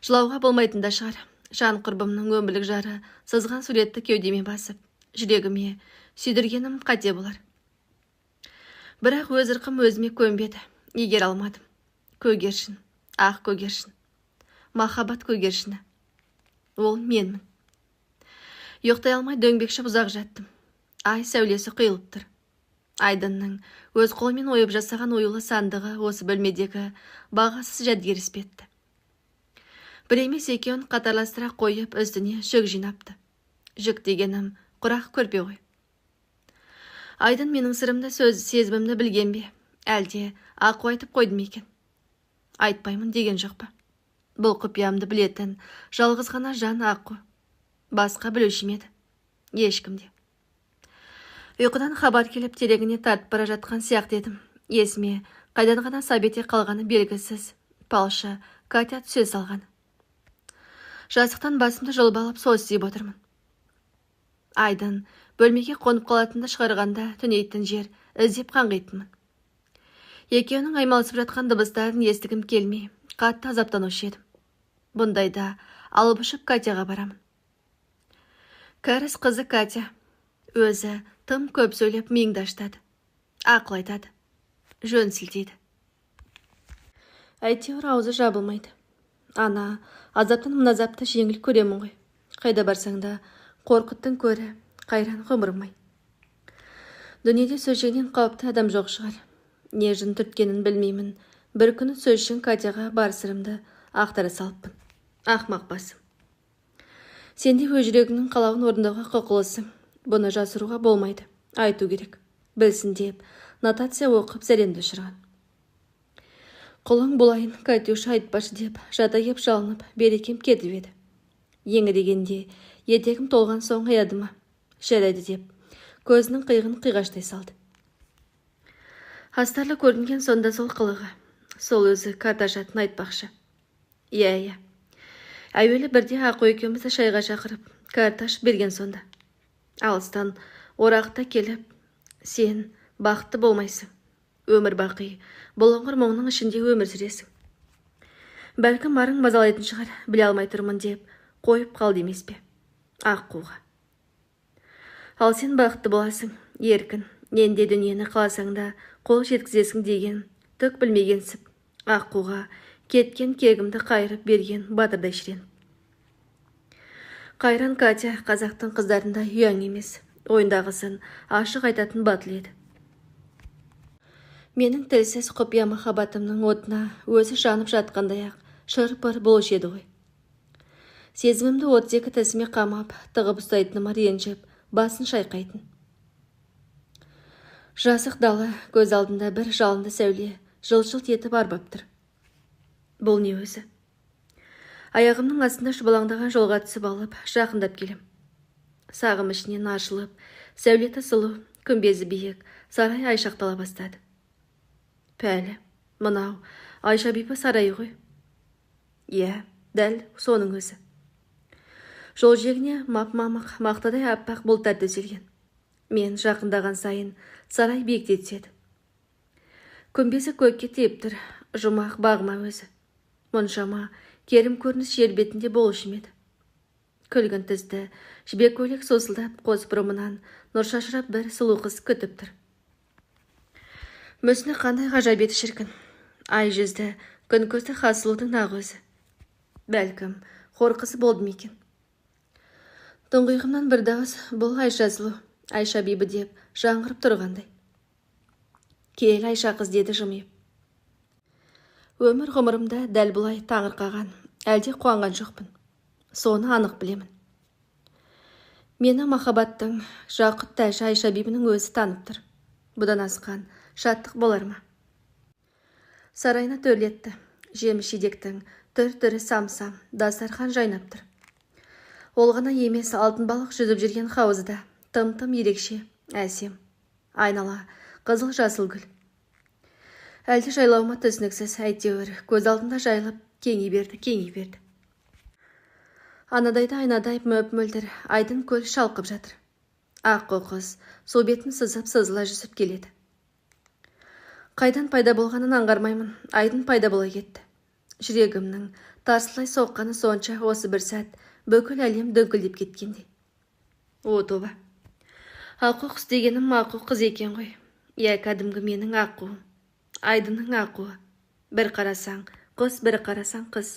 жылауға болмайтын да шығар. Жан құрбымның өмірлік жары сызған суретті кеудеме басып, жүрегіме сүйдіргенім қате болар. Бірақ өз ырқым өзіме көнбеді, егер алмадым. Көгершін, ақ көгершін, махаббат көгершіні. Ол менмін. Ұйықтай алмай дөңбекшіп ұзақ жаттым. Ай сәулесі құйылып тұр. Айдынның өз қолымен ойып жасаған оюлы сандығы осы бөлмедегі бағасыз жәдігер іспетті. Бір емес екеуін қатарластыра қойып, үстіне жүк жинапты. Жүк дегенім құрақ көрпе ғой. Айдын менің сырымды, сөз сезімімді білген бе? Әлде ақыл айтып қойдым екен? Айтпаймын деген жоқ па? Бұл құпиямды білетін жалғыз ғана жан аққу. Басқа білуші ме еді? Ешкім де. Ұйқыдан хабар келіп терегіне тартып бара жатқан сияқты едім. Есіме қайдан ғана сап ете қалғаны белгісіз. Палшы Катя түсе салған. Жастықтан басымды жұлып алып состиып отырмын. Айдын бөлмеге қонып қалатынды шығарғанда түнейтін жер іздеп қаңғитынмын. Екеуінің аймалысып жатқан дыбыстарын естігім келмей, қатты азаптанушы едім. Бұндайда алып ұшып Катяға барамын. Кәріс қызы Катя өзі тым көп сөйлеп миыңды ашытады, ақыл айтады, жөн сілтейді. Әйтеуір аузы жабылмайды. Ана, азаптан мына азапты жеңіл көремін ғой. Қайда барсаң да қорқыттың көрі, қайран ғұмырым-ай. Дүниеде сөзшеңнен қауіпті адам жоқ шығар. Не жын түрткенін білмеймін. Бір күні сөзшең Катяға бар сырымды ақтара салыппын. Ақмақ басым. Сен де өз жүрегіңнің қалауын орындауға құқылысың. Бұны жасыруға болмайды. Айту керек. Білсін деп нотация оқып зәремді ұшырған. Құлың болайын, Катюша, айтпашы деп жата кеп жалынып берекем кетіп еді. Еңірегенде етегім толған соң аяды ма? Жарайды деп көзінің қиығын қиғаштай салды. Астарлы көрінген сонда сол қылығы. Сол өзі карта ашатынын айтпақшы. Иә, иә. Әуелі бірде аққу екеумізді шайға шақырып, карта ашып берген сонда. Алыстан орақта келіп, сен бақытты болмайсың. Өмір бақи бұлыңғыр мұңның ішінде өмір сүресің. Бәлкім арың мазалайтын шығар, біле алмай тұрмын деп қойып қалды емес пе? Аққуға. Ал сен бақытты боласың, еркін, нендей дүниені қаласаң да қол жеткізесің деген түк білмегенсіп, аққуға Кеткен кегімді қайырып берген батырдай шіреніп. Қайран Катя қазақтың қыздарындай ұяң емес, ойындағысын ашық айтатын батыл еді. Менің тілсіз құпия махаббатымның отына өзі жанып жатқандай-ақ шыр-пыр болушы еді ғой. Сезімімді 32 тісіме қамап, тығып ұстайтыныма ренжіп, басын шайқайтын. Жазық дала көз алдында бір жалынды сәуле жылт-жылт етіп арбап тұр. Бұл не өзі? Аяғымның астында шұбалаңдаған жолға түсіп алып, жақындап келем. Сағым ішінен ашылып, сәулеті сұлу, күмбезі биік, сарай айшақтала бастады. Пәлі, мынау Айша бибі сарайы ғой. Иә, дәл соның өзі. Жол жиегіне мап-мамық, мақтадай аппақ бұлттар төселген. Мен жақындаған сайын сарай биіктей түседі. Күмбезі көкке тиіп тұр, жұмақ бағыма өзі. Мұншама керім көрініс жер бетінде болушы ма еді? Күлгін түсті, жібек көйлек сосылдап, қос бұрымынан нұр шашырап бір сұлу қыз күтіп тұр. Мүсіні қандай ғажап еді шіркін. Ай жүзді, күн көзді хас сұлудың нақ өзі. Бәлкім, хор қызы болды ма екен? Тұңғиығымнан бір дауыс бұл Айша сұлу, Айша бибі деп жаңғырып тұрғандай. Кел, Айша қыз, деді жымиып. Өмір ғұмырымда дәл бұлай таңырқаған, әлде қуанған жоқпын. Соны анық білемін. Мені махаббаттың жақұт тәжі Айша бибінің өзі танып тұр. Бұдан асқан шаттық болар ма? Сарайына төрлетті. Жеміс-жидектің түр-түрі сам-сам, дастархан жайнап тұр. Ол ғана емес, алтын балық жүзіп жүрген хауызы да тым-тым ерекше, әсем. Айнала қызыл жасыл гүл. Әлде жайлауыма түсініксіз, әйтеуір көз алдымда жайылып кеңи берді, кеңи берді. Анадайда айнадай мөп-мөлдір айдын көл шалқып жатыр. Аққу қыз су бетін сызып сызыла жүзіп келеді. Қайдан пайда болғанын аңғармаймын, айдын пайда бола кетті. Жүрегімнің тарсылай соққаны сонша, осы бір сәт бүкіл әлем дүңкілдеп кеткендей. О, тоба! Аққу құс дегенім аққу қыз екен ғой. Иә, кәдімгі менің аққуым. Айдынның аққуы. Бір қарасаң құс, бір қарасаң қыз.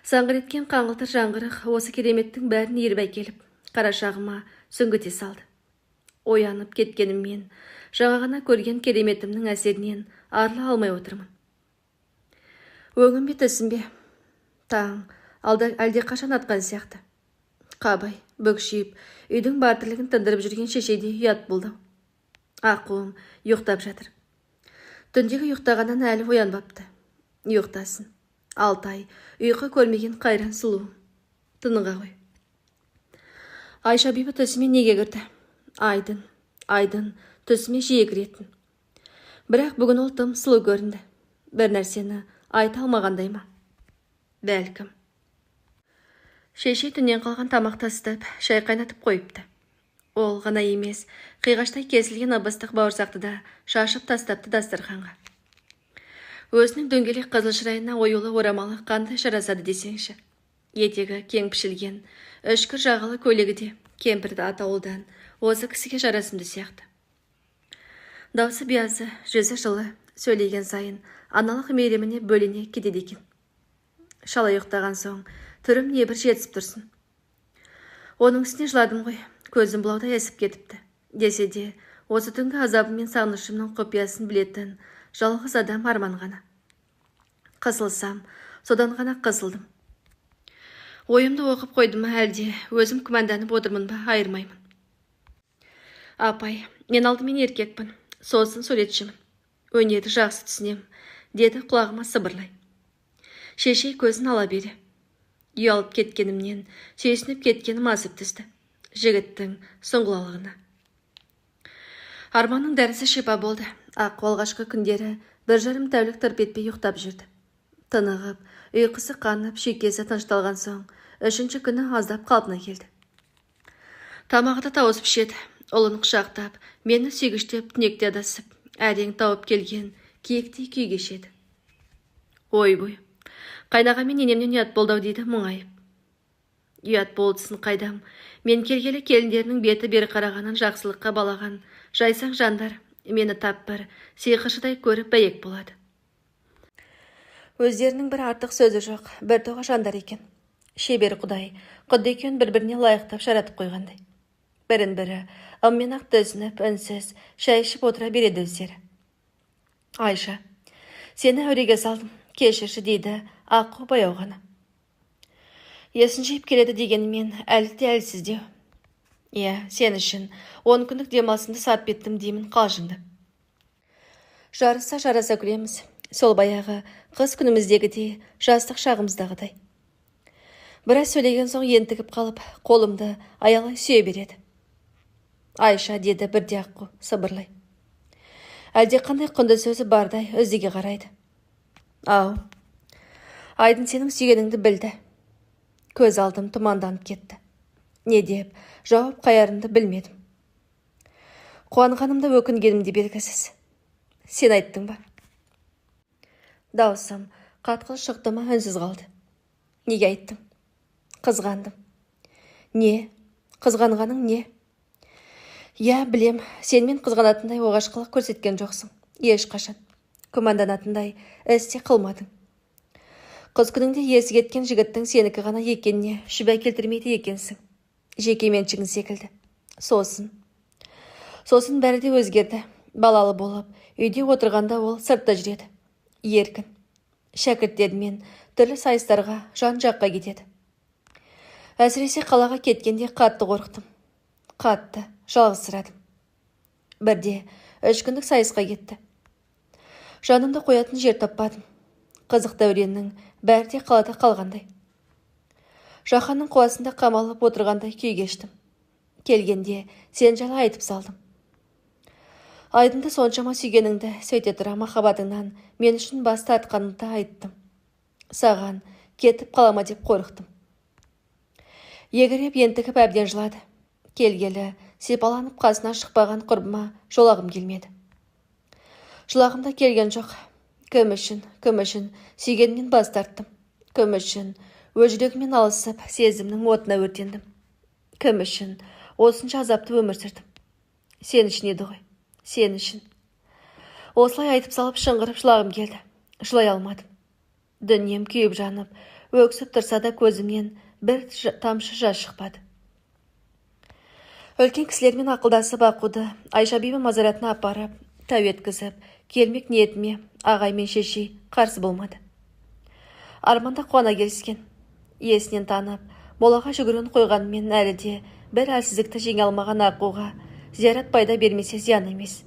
Саңғыр еткен қаңылтыр жаңғырық осы кереметтің бәрін еріп әкеліп, қарашағыма сүңгіте салды. Оянып кеткеніммен, жаңа ғана көрген кереметімнің әсерінен арыла алмай отырмын. Өңім бе, түсім бе? Таң алда әлде қашан атқан сияқты. Қабай, бүкшиіп, үйдің бар тірлігін тындырып жүрген шешеде ұят болды. Аққуым ұйықтап жатыр. Түндегі ұйықтағаннан әлі оянбапты. Ұйықтасын. 6 ай ұйқы көрмеген қайран сұлу. Тыныға ғой. Айша бибі түсіме неге кірді? Айдын, айдын түсіме жиі кіретін. Бірақ бүгін ол тым сұлу көрінді. Бір нәрсені айта алмағандай ма? Бәлкім. Шеше түннен қалған тамақты ысытып, шай қайнатып қойыпты. Ол ғана емес, қиғаштай кесілген ып-ыстық бауырсақты да шашып тастапты дастарханға. Өзінің дөңгелек қызыл шырайына оюлы орамалы қандай жарасады десеңші. Етегі кең пішілген, үшкір жағалы көйлегі де кемпірді атауылдан осы кісіге жарасымды сияқты. Даусы биязы, жүзі жылы, сөйлеген сайын аналық мейіріміне бөлене кетеді екен. Шала ұйықтаған соң түрім небір жетісіп тұрсын. Оның үстіне жыладым ғой, көзім бұлаудай ісіп кетіпті. Десе де, осы түнгі азабым мен сағынышымның құпиясын білетін жалғыз адам Арман ғана. Қысылсам, содан ғана қысылдым. Ойымды оқып қойдым ма, әлде өзім күмәнданып отырмын ба, айырмаймын. Апай, мен алдымен еркекпін, сосын суретшімін. Өнерді жақсы түсінем, деді құлағыма сыбырлай. Шешей көзін ала бере. Ұялып кеткенімнен сүйсініп кеткенім асып түсті. Жігіттің сұңғылалығына. Арманның дәрісі шипа болды. Аққу алғашқы күндері 1,5 тәулік тырп етпей ұйықтап жүрді. Тынығып, ұйқысы қанып, шүйкесі тынышталған соң, 3-ші күні аздап қалпына келді. Тамағы да тауысып ішеді. Ұлын құшақтап, мені сүйгіштеп түнекте адасып, әрең тауып келген киіктей күй кешеді. Ойбой, қайнаға мен енемнен ұят болды ау дейді мұңайып. Ұят болдысын қайдам, мен келгелі келіндерінің беті бері қарағанын жақсылыққа балаған жайсаң жандар мені тап бір сиқыршыдай көріп бәйек болады. Өздерінің бір артық сөзі жоқ, бір тоға жандар екен. Шебер құдай, құдды екеуін бір-біріне лайықтап жаратып қойғандай. Бірін бірі ыммен-ақ түсініп, үнсіз шай ішіп отыра береді өздері. Айша, сені әуреге салдым, кешірші, дейді Аққу баяу ғана. Есін жиып келеді дегенімен әлі де әлсіздеу. Иә, сен үшін 10 күндік демалысымды сарп еттім деймін қалжыңдап. Жарыса жараса күлеміз. Сол баяғы қыз күніміздегідей, жастық шағымыздағыдай. Біраз сөйлеген соң ентігіп қалып, қолымды аялай сүйе береді. Айша, деді бірде Аққу сыбырлай. Әлде қандай құнды сөзі бардай үздіге қарайды. Ау, Айдын сенің сүйгеніңді білді. Көз алдым тұманданып кетті. Не деп жауап қайырымды білмедім. Қуанғаным да өкінгенім де белгісіз. Сен айттың ба? Даусым қатқыл шықты ма, үнсіз қалды. Неге айттың? Қызғандым. Не? Қызғанғаның не? Иә, білем, сен мен қызғанатындай оғаш қылық көрсеткен жоқсың. Ешқашан. Күмәнданатындай іс те қылмадың. Қыз күніңде есі кеткен жігіттің сенікі ғана екеніне шүбә келтірмейді екенсің. Жеке меншігің секілді. Сосын. Сосын бәрі де өзгерді. Балалы болып, үйде отырғанда ол сыртта жүреді. Еркін. Шәкірттерімен түрлі сайыстарға жан-жаққа кетеді. Әсіресе қалаға кеткенде қатты қорықтым. Қатты жалғызсырадым. Бірде 3 күндік сайысқа кетті. Жанымды қоятын жер таппадым. Қызық дәуреннің бәрі де қалада қалғандай. Жаһанның қуасында қамалып отырғандай күй кештім. Келгенде сен жайлы айтып салдым. Айдынды соншама сүйгеніңді, сөйте тұра махаббатыңнан мен үшін бас тартқаныңды айттым. Саған кетіп қалама деп қорықтым. Егіреп ентігіп әбден жылады. Келгелі сипаланып қасына шықпаған құрбыма жолағым келмеді. Жылағым да келген жоқ. Кім үшін, кім үшін сүйгенімнен бас тарттым. Кім үшін өз жүрегіммен алысып сезімнің отына өртендім. Кім үшін осынша азапты өмір сүрдім. Сен үшін еді ғой, сен үшін. Осылай айтып салып шыңғырып жылағым келді. Жылай алмадым. Дүнием күйіп жанып, өксіп тұрса да көзімнен бір тамшы жас шықпады. Үлкен кісілермен ақылдасып Аққуды Айша бибі мазаратына апарып, тәу еткізіп, келмек ниетіме ағай мен шешей қарсы болмады. Арманда қуана келіскен. Есінен танып, молаға жүгіруін қойғанымен әлі де бір әлсіздікті жеңе алмаған Аққуға зиярат пайда бермесе зиян емес.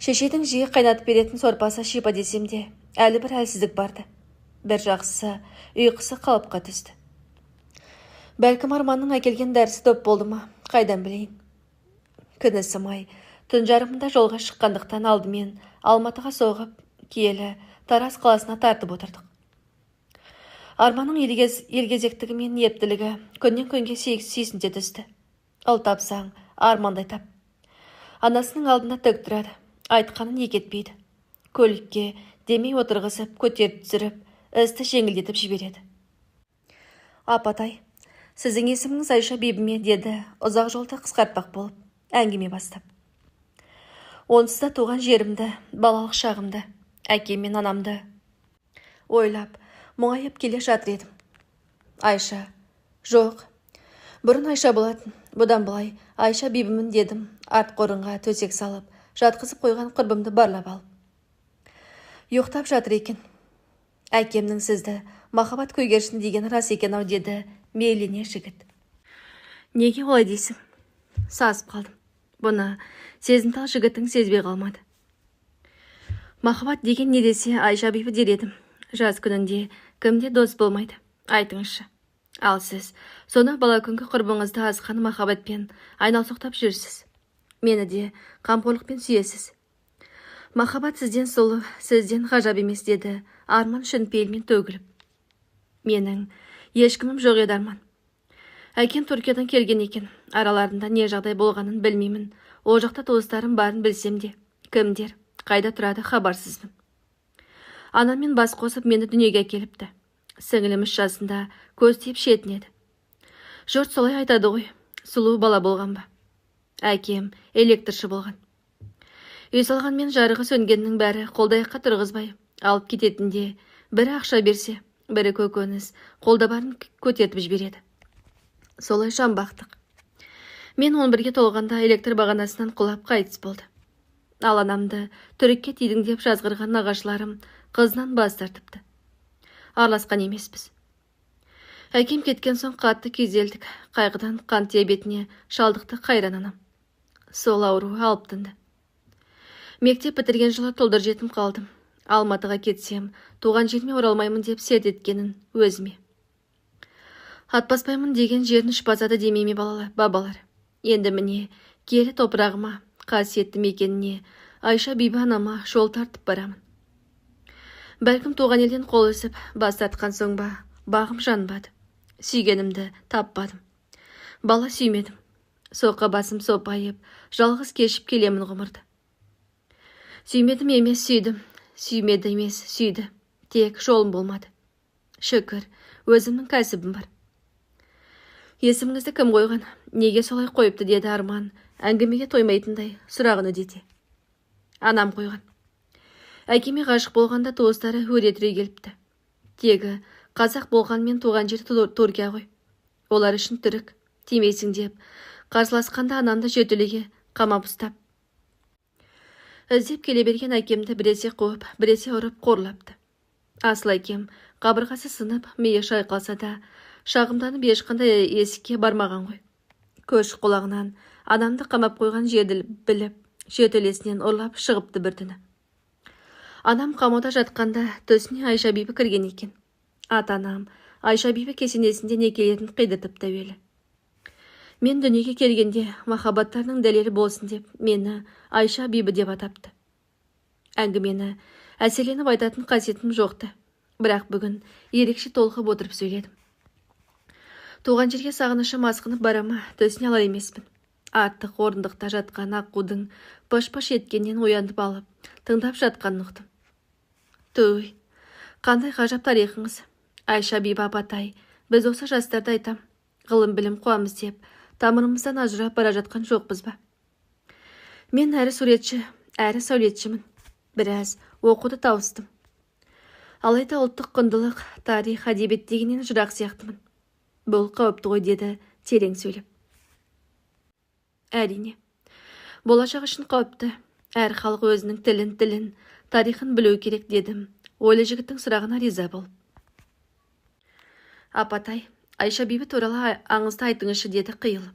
Шешейдің жиі қайнатып беретін сорпасы шипа десем де, әлі бір әлсіздік барды. Бір жақсысы, ұйқысы қалыпқа түсті. Бәлкім Арманның әкелген дәрісі дөп болды ма, қайдан білейін. Күні сымай, түн жарымында жолға шыққандықтан алдымен Алматыға соғып, киелі Тараз қаласына тартып отырдық. Арманның елгезектігі мен ептілігі күннен күнге сүйсінте түсті. Ұл тапсаң, армандай тап. Анасының алдында тік тұрады, айтқанын екі етпейді. Көлікке демей отырғызып, көтеріп түсіріп, істі жеңілдетіп жібереді. Апатай, сіздің есіміңіз Айша бибі ме, деді ұзақ жолды қысқартпақ болып, әңгіме бастап. Онсыз да туған жерімді, балалық шағымды, әкем мен анамды ойлап, мұңайып келе жатыр едім. Айша, жоқ, бұрын Айша болатын, бұдан былай Айша бибімін дедім, арт қорынға төсек салып, жатқызып қойған құрбымды барлап алып. Ұйықтап жатыр екен. Әкемнің сізді махаббат көгершін деген рас екен ау, деді мейлене жігіт. Неге олай дейсің? Сасып қалдым. Бұны сезімтал жігіттің сезбей қалмады. Махаббат деген не десе Айша бибі дер едім. Жаз күнінде кімде дос болмайды, айтыңызшы. Ал сіз соны бала күнгі құрбыңызды асқан махаббатпен айналсоқтап жүрсіз. Мені де қамқорлықпен сүйесіз. Махаббат сізден сұлу, сізден ғажап емес, деді Арман шын пейілмен төгіліп. Менің ешкімім жоқ еді, Арман. Әкем Түркиядан келген екен. Араларында не жағдай болғанын білмеймін. Ол жақта туыстарым барын білсем де, кімдер, қайда тұрады хабарсызбын. Анаммен бас қосып мені дүниеге әкеліпті. Сіңілім 3 жасында көз тиіп шетінеді. Жұрт солай айтады ғой, сұлу бала болған ба? Әкем электрші болған. Үй салғанмен жарығы сөнгеннің бәрі қолдаяққа тұрғызбай, Алып кететінде бірі ақша берсе, бірі көкөніс, қолда барын көтертіп жібереді. Солай жан бақтық. Мен 11-ге толғанда электр бағанасынан құлап қайтыс болды. Ал анамды түрікке тидің деп жазғырған нағашыларым қызынан бас тартыпты. Араласқан емеспіз. Әкем кеткен соң қатты күйзелдік. Қайғыдан қант диабетіне шалдықты қайран анам. Сол ауруы алып тынды. Мектеп бітірген жылы тұлдыр жетім қалдым. Алматыға кетсем, туған жеріме оралмаймын деп серт еткенін өзіме. Атпаспаймын деген жерін үш басады демей ме бабалар. Енді міне, киелі топырағыма, қасиетті мекеніне, Айша бибі анама жол тартып барамын. Бәлкім туған елден қол үзіп, бас тартқан соң ба, бағым жанбады. Сүйгенімді таппадым. Бала сүймедім. Соқа басым сопайып, жалғыз кешіп келемін ғұмырды. Сүймедім емес сүйдім, сүймеді емес сүйді. Тек жолым болмады. Шүкір, өзімнің кәсібім бар. Есіміңізді кім қойған, неге солай қойыпты деді Арман, әңгімеге тоймайтындай сұрағын үдете. Анам қойған. Әкеме ғашық болғанда туыстары өре түрегеліпті. Тегі қазақ болғанмен туған жері Түркия ғой. Олар үшін түрік, тимейсің деп, қарсыласқанда анамды жертөлеге қамап ұстап. Іздеп келе берген әкемді біресе қуып, біресе ұрып қорлапты. Асыл әкем қабырғасы сынып, миы шайқалса да, шағымданып ешқандай есікке бармаған ғой. Көш құлағынан анамды қамап қойған жерді біліп, жертөлесінен ұрлап шығыпты бір түні. Анам қамауда жатқанда төсіне Айша бибі кірген екен. Ата-анам Айша бибі кесенесінде некелерін қидыртыпты әуелі. Мен дүниеге келгенде махаббаттарының дәлелі болсын деп мені Айша бибі деп атапты. Әңгімені әсерленіп айтатын қасиетім жоқты. Бірақ бүгін ерекше толқып отырып сөйледім. Туған жерге сағынышым асқынып барама, төсіне алар емеспін. Артық орындықта жатқан аққудың пыш-пыш еткеннен оянып алып, тыңдап жатқанын ұқтым. Түй, қандай ғажап тарихыңыз, Айша бибі апатай, біз осы жастарды айтам, ғылым білім қуамыз деп, тамырымыздан ажырап бара жатқан жоқпыз ба? Мен әрі суретші, әрі сәулетшімін. Біраз оқуды тауыстым. Алайда ұлттық құндылық, тарих, әдебиет дегеннен жырақ сияқтымын. Бұл қауіпті ғой, деді терең сөйлеп. Әрине, болашақ үшін қауіпті. Әр халық өзінің тілін, тарихын білуі керек, дедім. Ойлы жігіттің сұрағына риза болып. Апатай, Айша бибі туралы аңызды айтыңызшы, деді қиылып.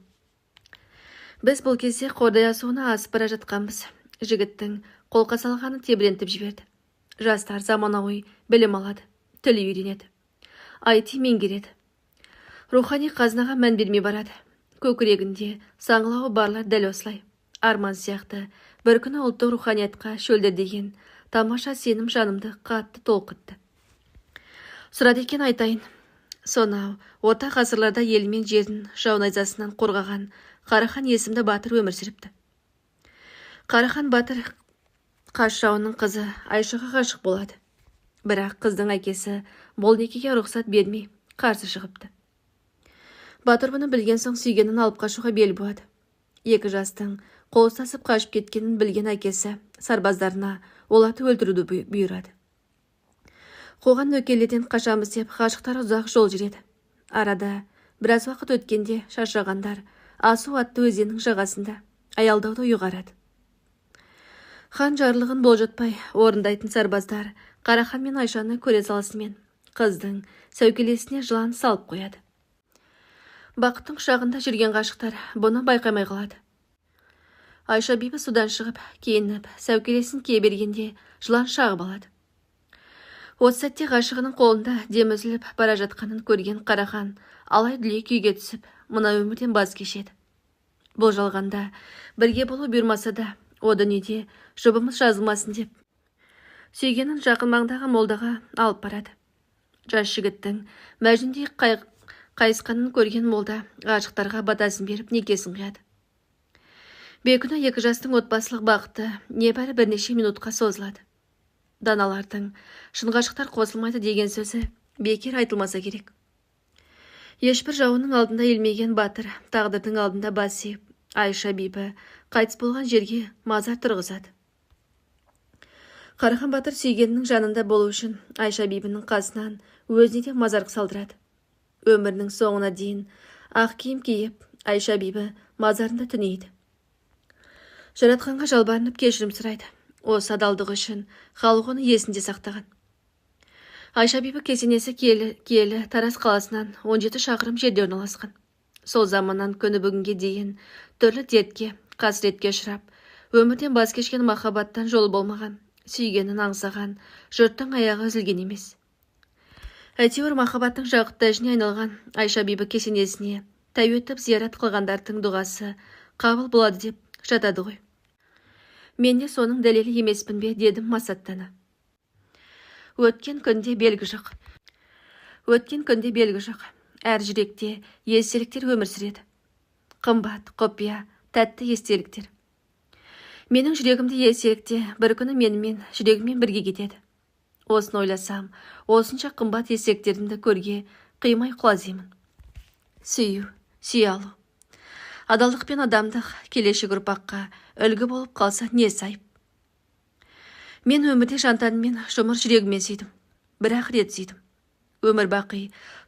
Біз бұл кезде Қордай асуына асып бара жатқанбыз. Жігіттің қолқа салғаны тебірентіп жіберді. Жастар заманауи білім алады, тіл үйренеді, IT меңгереді. Рухани қазынаға мән бермей барады. Көкірегінде саңылауы барлар дәл осылай. Арман сияқты бір күні ұлттық руханиятқа шөлдер деген тамаша сенім жанымды қатты толқытты. Сұрады екен айтайын. Сонау орта ғасырларда елі мен жерін жау найзасынан қорғаған Қарахан есімді батыр өмір сүріпті. Қарахан батыр қас жауының қызы Айшаға ғашық болады. Бірақ қыздың әкесі бұл некеге рұқсат бермей қарсы шығыпты. Батыр бұны білген соң сүйгенін алып қашуға бел буады. Екі жастың қол ұстасып қашып кеткенін білген әкесі сарбаздарына оларды өлтіруді бұйырады. Қуған нөкерлерден қашамыз деп ғашықтар ұзақ жол жүреді. Арада біраз уақыт өткенде шаршағандар Асу атты өзеннің жағасында аялдауды ұйғарады. Хан жарлығын болжатпай орындайтын сарбаздар Қарахан мен Айшаны көре салысымен қыздың сәукелесіне жылан салып қояды. Бақыттың құшағында жүрген ғашықтар бұны байқамай қалады. Айша бибі судан шығып, киініп, сәукелесін кие бергенде жылан шағып алады. Осы сәтте ғашығының қолында дем үзіліп бара жатқанын көрген Қарахан алай-дүлей күйге түсіп, мына өмірден баз кешеді. Бұл жалғанда бірге болу бұйырмаса да, о дүниеде жұбымыз жазылмасын деп, сүйгенін жақын маңдағы молдаға алып барады. Жас жігіттің мәжнүндей қайысқанын көрген молда ғашықтарға батасын беріп некесін қияды. Бейкүнә екі жастың отбасылық бақыты небәрі бірнеше минутқа созылады. Даналардың шын ғашықтар қосылмайды деген сөзі бекер айтылмаса керек. Ешбір жауының алдында елмеген батыр тағдырдың алдында бас иіп, Айша бибі қайтыс болған жерге мазар тұрғызады. Қарахан батыр сүйгенінің жанында болу үшін Айша бибінің қасынан өзіне де мазар салдырады. Өмірінің соңына дейін ақ киім киіп, Айша бибі мазарында түнейді. Жаратқанға жалбарынып кешірім сұрайды. Осы адалдығы үшін халық оны есінде сақтаған. Айша бибі кесенесі киелі Тараз қаласынан 17 шақырым жерде орналасқан. Сол заманнан күні бүгінге дейін түрлі дертке, қасіретке ұшырап, өмірден бас кешкен махаббаттан жолы болмаған, сүйгенін аңсаған жұрттың аяғы үзілген емес. Әйтеуір махаббаттың жақұт тәжіне айналған Айша бибі кесенесіне тәу етіп зиярат қылғандардың дұғасы қабыл болады деп жатады ғой. Мен де соның дәлелі емеспін бе, дедім масаттана. Өткен күнде белгі жоқ. Өткен күнде белгі жоқ. Әр жүректе естеліктер өмір сүреді. Қымбат, құпия, тәтті естеліктер. Менің жүрегімде естелікте бір күні менімен, жүрегіммен бірге кетеді. Осыны ойласам, осынша қымбат естеліктерімді көрге қимай құлазимын. Сүю, сүйе алу. Адалдық пен адамдық келешек ұрпаққа үлгі болып қалса не сайып. Мен өмірде жан-тәніммен, жұмыр жүрегіммен сүйдім. Бір-ақ рет сүйдім. Өмір бақи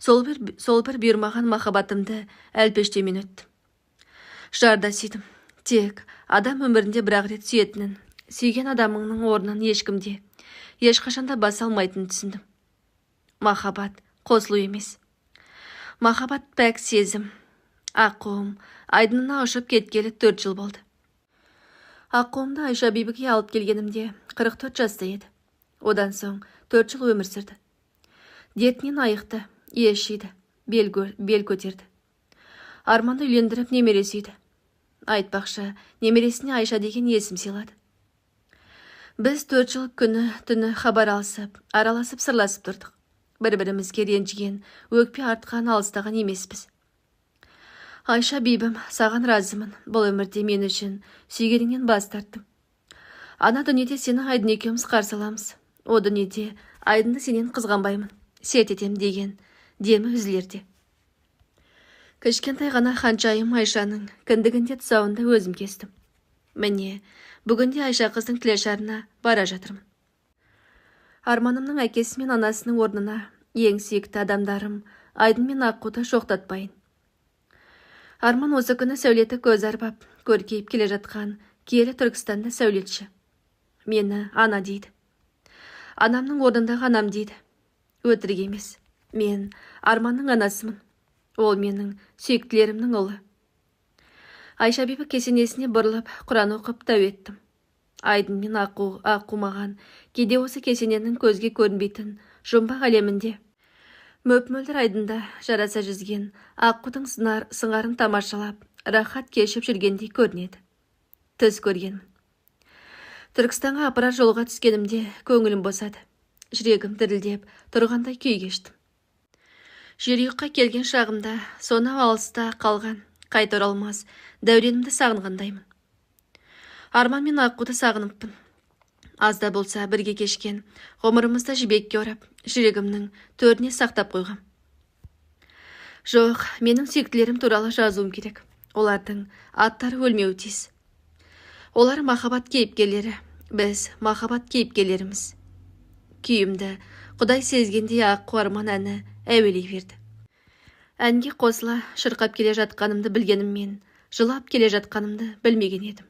сол бір бұйырмаған махаббатымды әлпештеумен өттім. Жарда сүйдім. Тек адам өмірінде бір-ақ рет сүйетінін, сүйген адамыңның орнын ешкімде, ешқашанда баса алмайтынын түсіндім. Махаббат қосылу емес. Махаббат пәк сезім. Аққуым айдынына ұшып кеткелі 4 жыл болды. Аққуымды Айша бибіге алып келгенімде 44 жаста еді. Одан соң 4 жыл өмір сүрді. Дертінен айықты, ес жиды, бел көтерді. Арманды үйлендіріп немере сүйді. Айтпақшы, немересіне Айша деген есім сыйлады. Біз 4 жыл күні түні хабар алысып, араласып сырласып тұрдық. Бір-бірімізге ренжіген, өкпе артқан алыстаған емеспіз. Айша бибім, саған разымын. Бұл өмірде мен үшін сүйгеніңнен бас тарттым. Ана дүниеде сені Айдын екеуміз қарсы аламыз. О дүниеде Айдынды сенен қызғанбаймын, серт етем деген демі үзілерде. Кішкентай ғана ханшайым Айшаның кіндігінде тұсауында өзім кестім. Міне, бүгінде Айша қыздың тілешарына бара жатырмын. Арманымның әкесі мен анасының орнына ең сүйікті адамдарым Айдын мен Аққуды жоқтатпайын. Арман осы күні сәулеті көз арбап, көркейіп келе жатқан киелі Түркістанда сәулетші. Мені ана дейді. Анамның орнындағы анам дейді. Өтірік емес. Мен Арманның анасымын. Ол менің сүйіктілерімнің ұлы. Айша бибі кесенесіне бұрылып, Құран оқып тәу еттім. Айдын мен Аққу маған кейде осы кесененің көзге көрінбейтін жұмбақ әлемінде мөп-мөлдір айдында жараса жүзген Аққудың сыңарын тамашалап, рахат кешіп жүргендей көрінеді. Түс көргенмін. Түркістанға апарар жолға түскенімде көңілім босады. Жүрегім дірілдеп тұрғандай күй кештім. Жерұйыққа келген шағымда сонау алыста қалған, қайта оралмас дәуренімді сағынғандаймын. Арман мен Аққуды сағыныппын. Аз да болса бірге кешкен ғұмырымызды жібекке орап, жүрегімнің төріне сақтап қойғам. Жоқ, менің сүйіктілерім туралы жазуым керек. Олардың аттары өлмеуі тиіс. Олар махаббат кейіпкерлері, біз махаббат кейіпкерлеріміз. Күйімді Құдай сезгендей Аққу Арман әні әуелей берді. Әнге қосыла шырқап келе жатқанымды білгеніммен, жылап келе жатқанымды білмеген едім.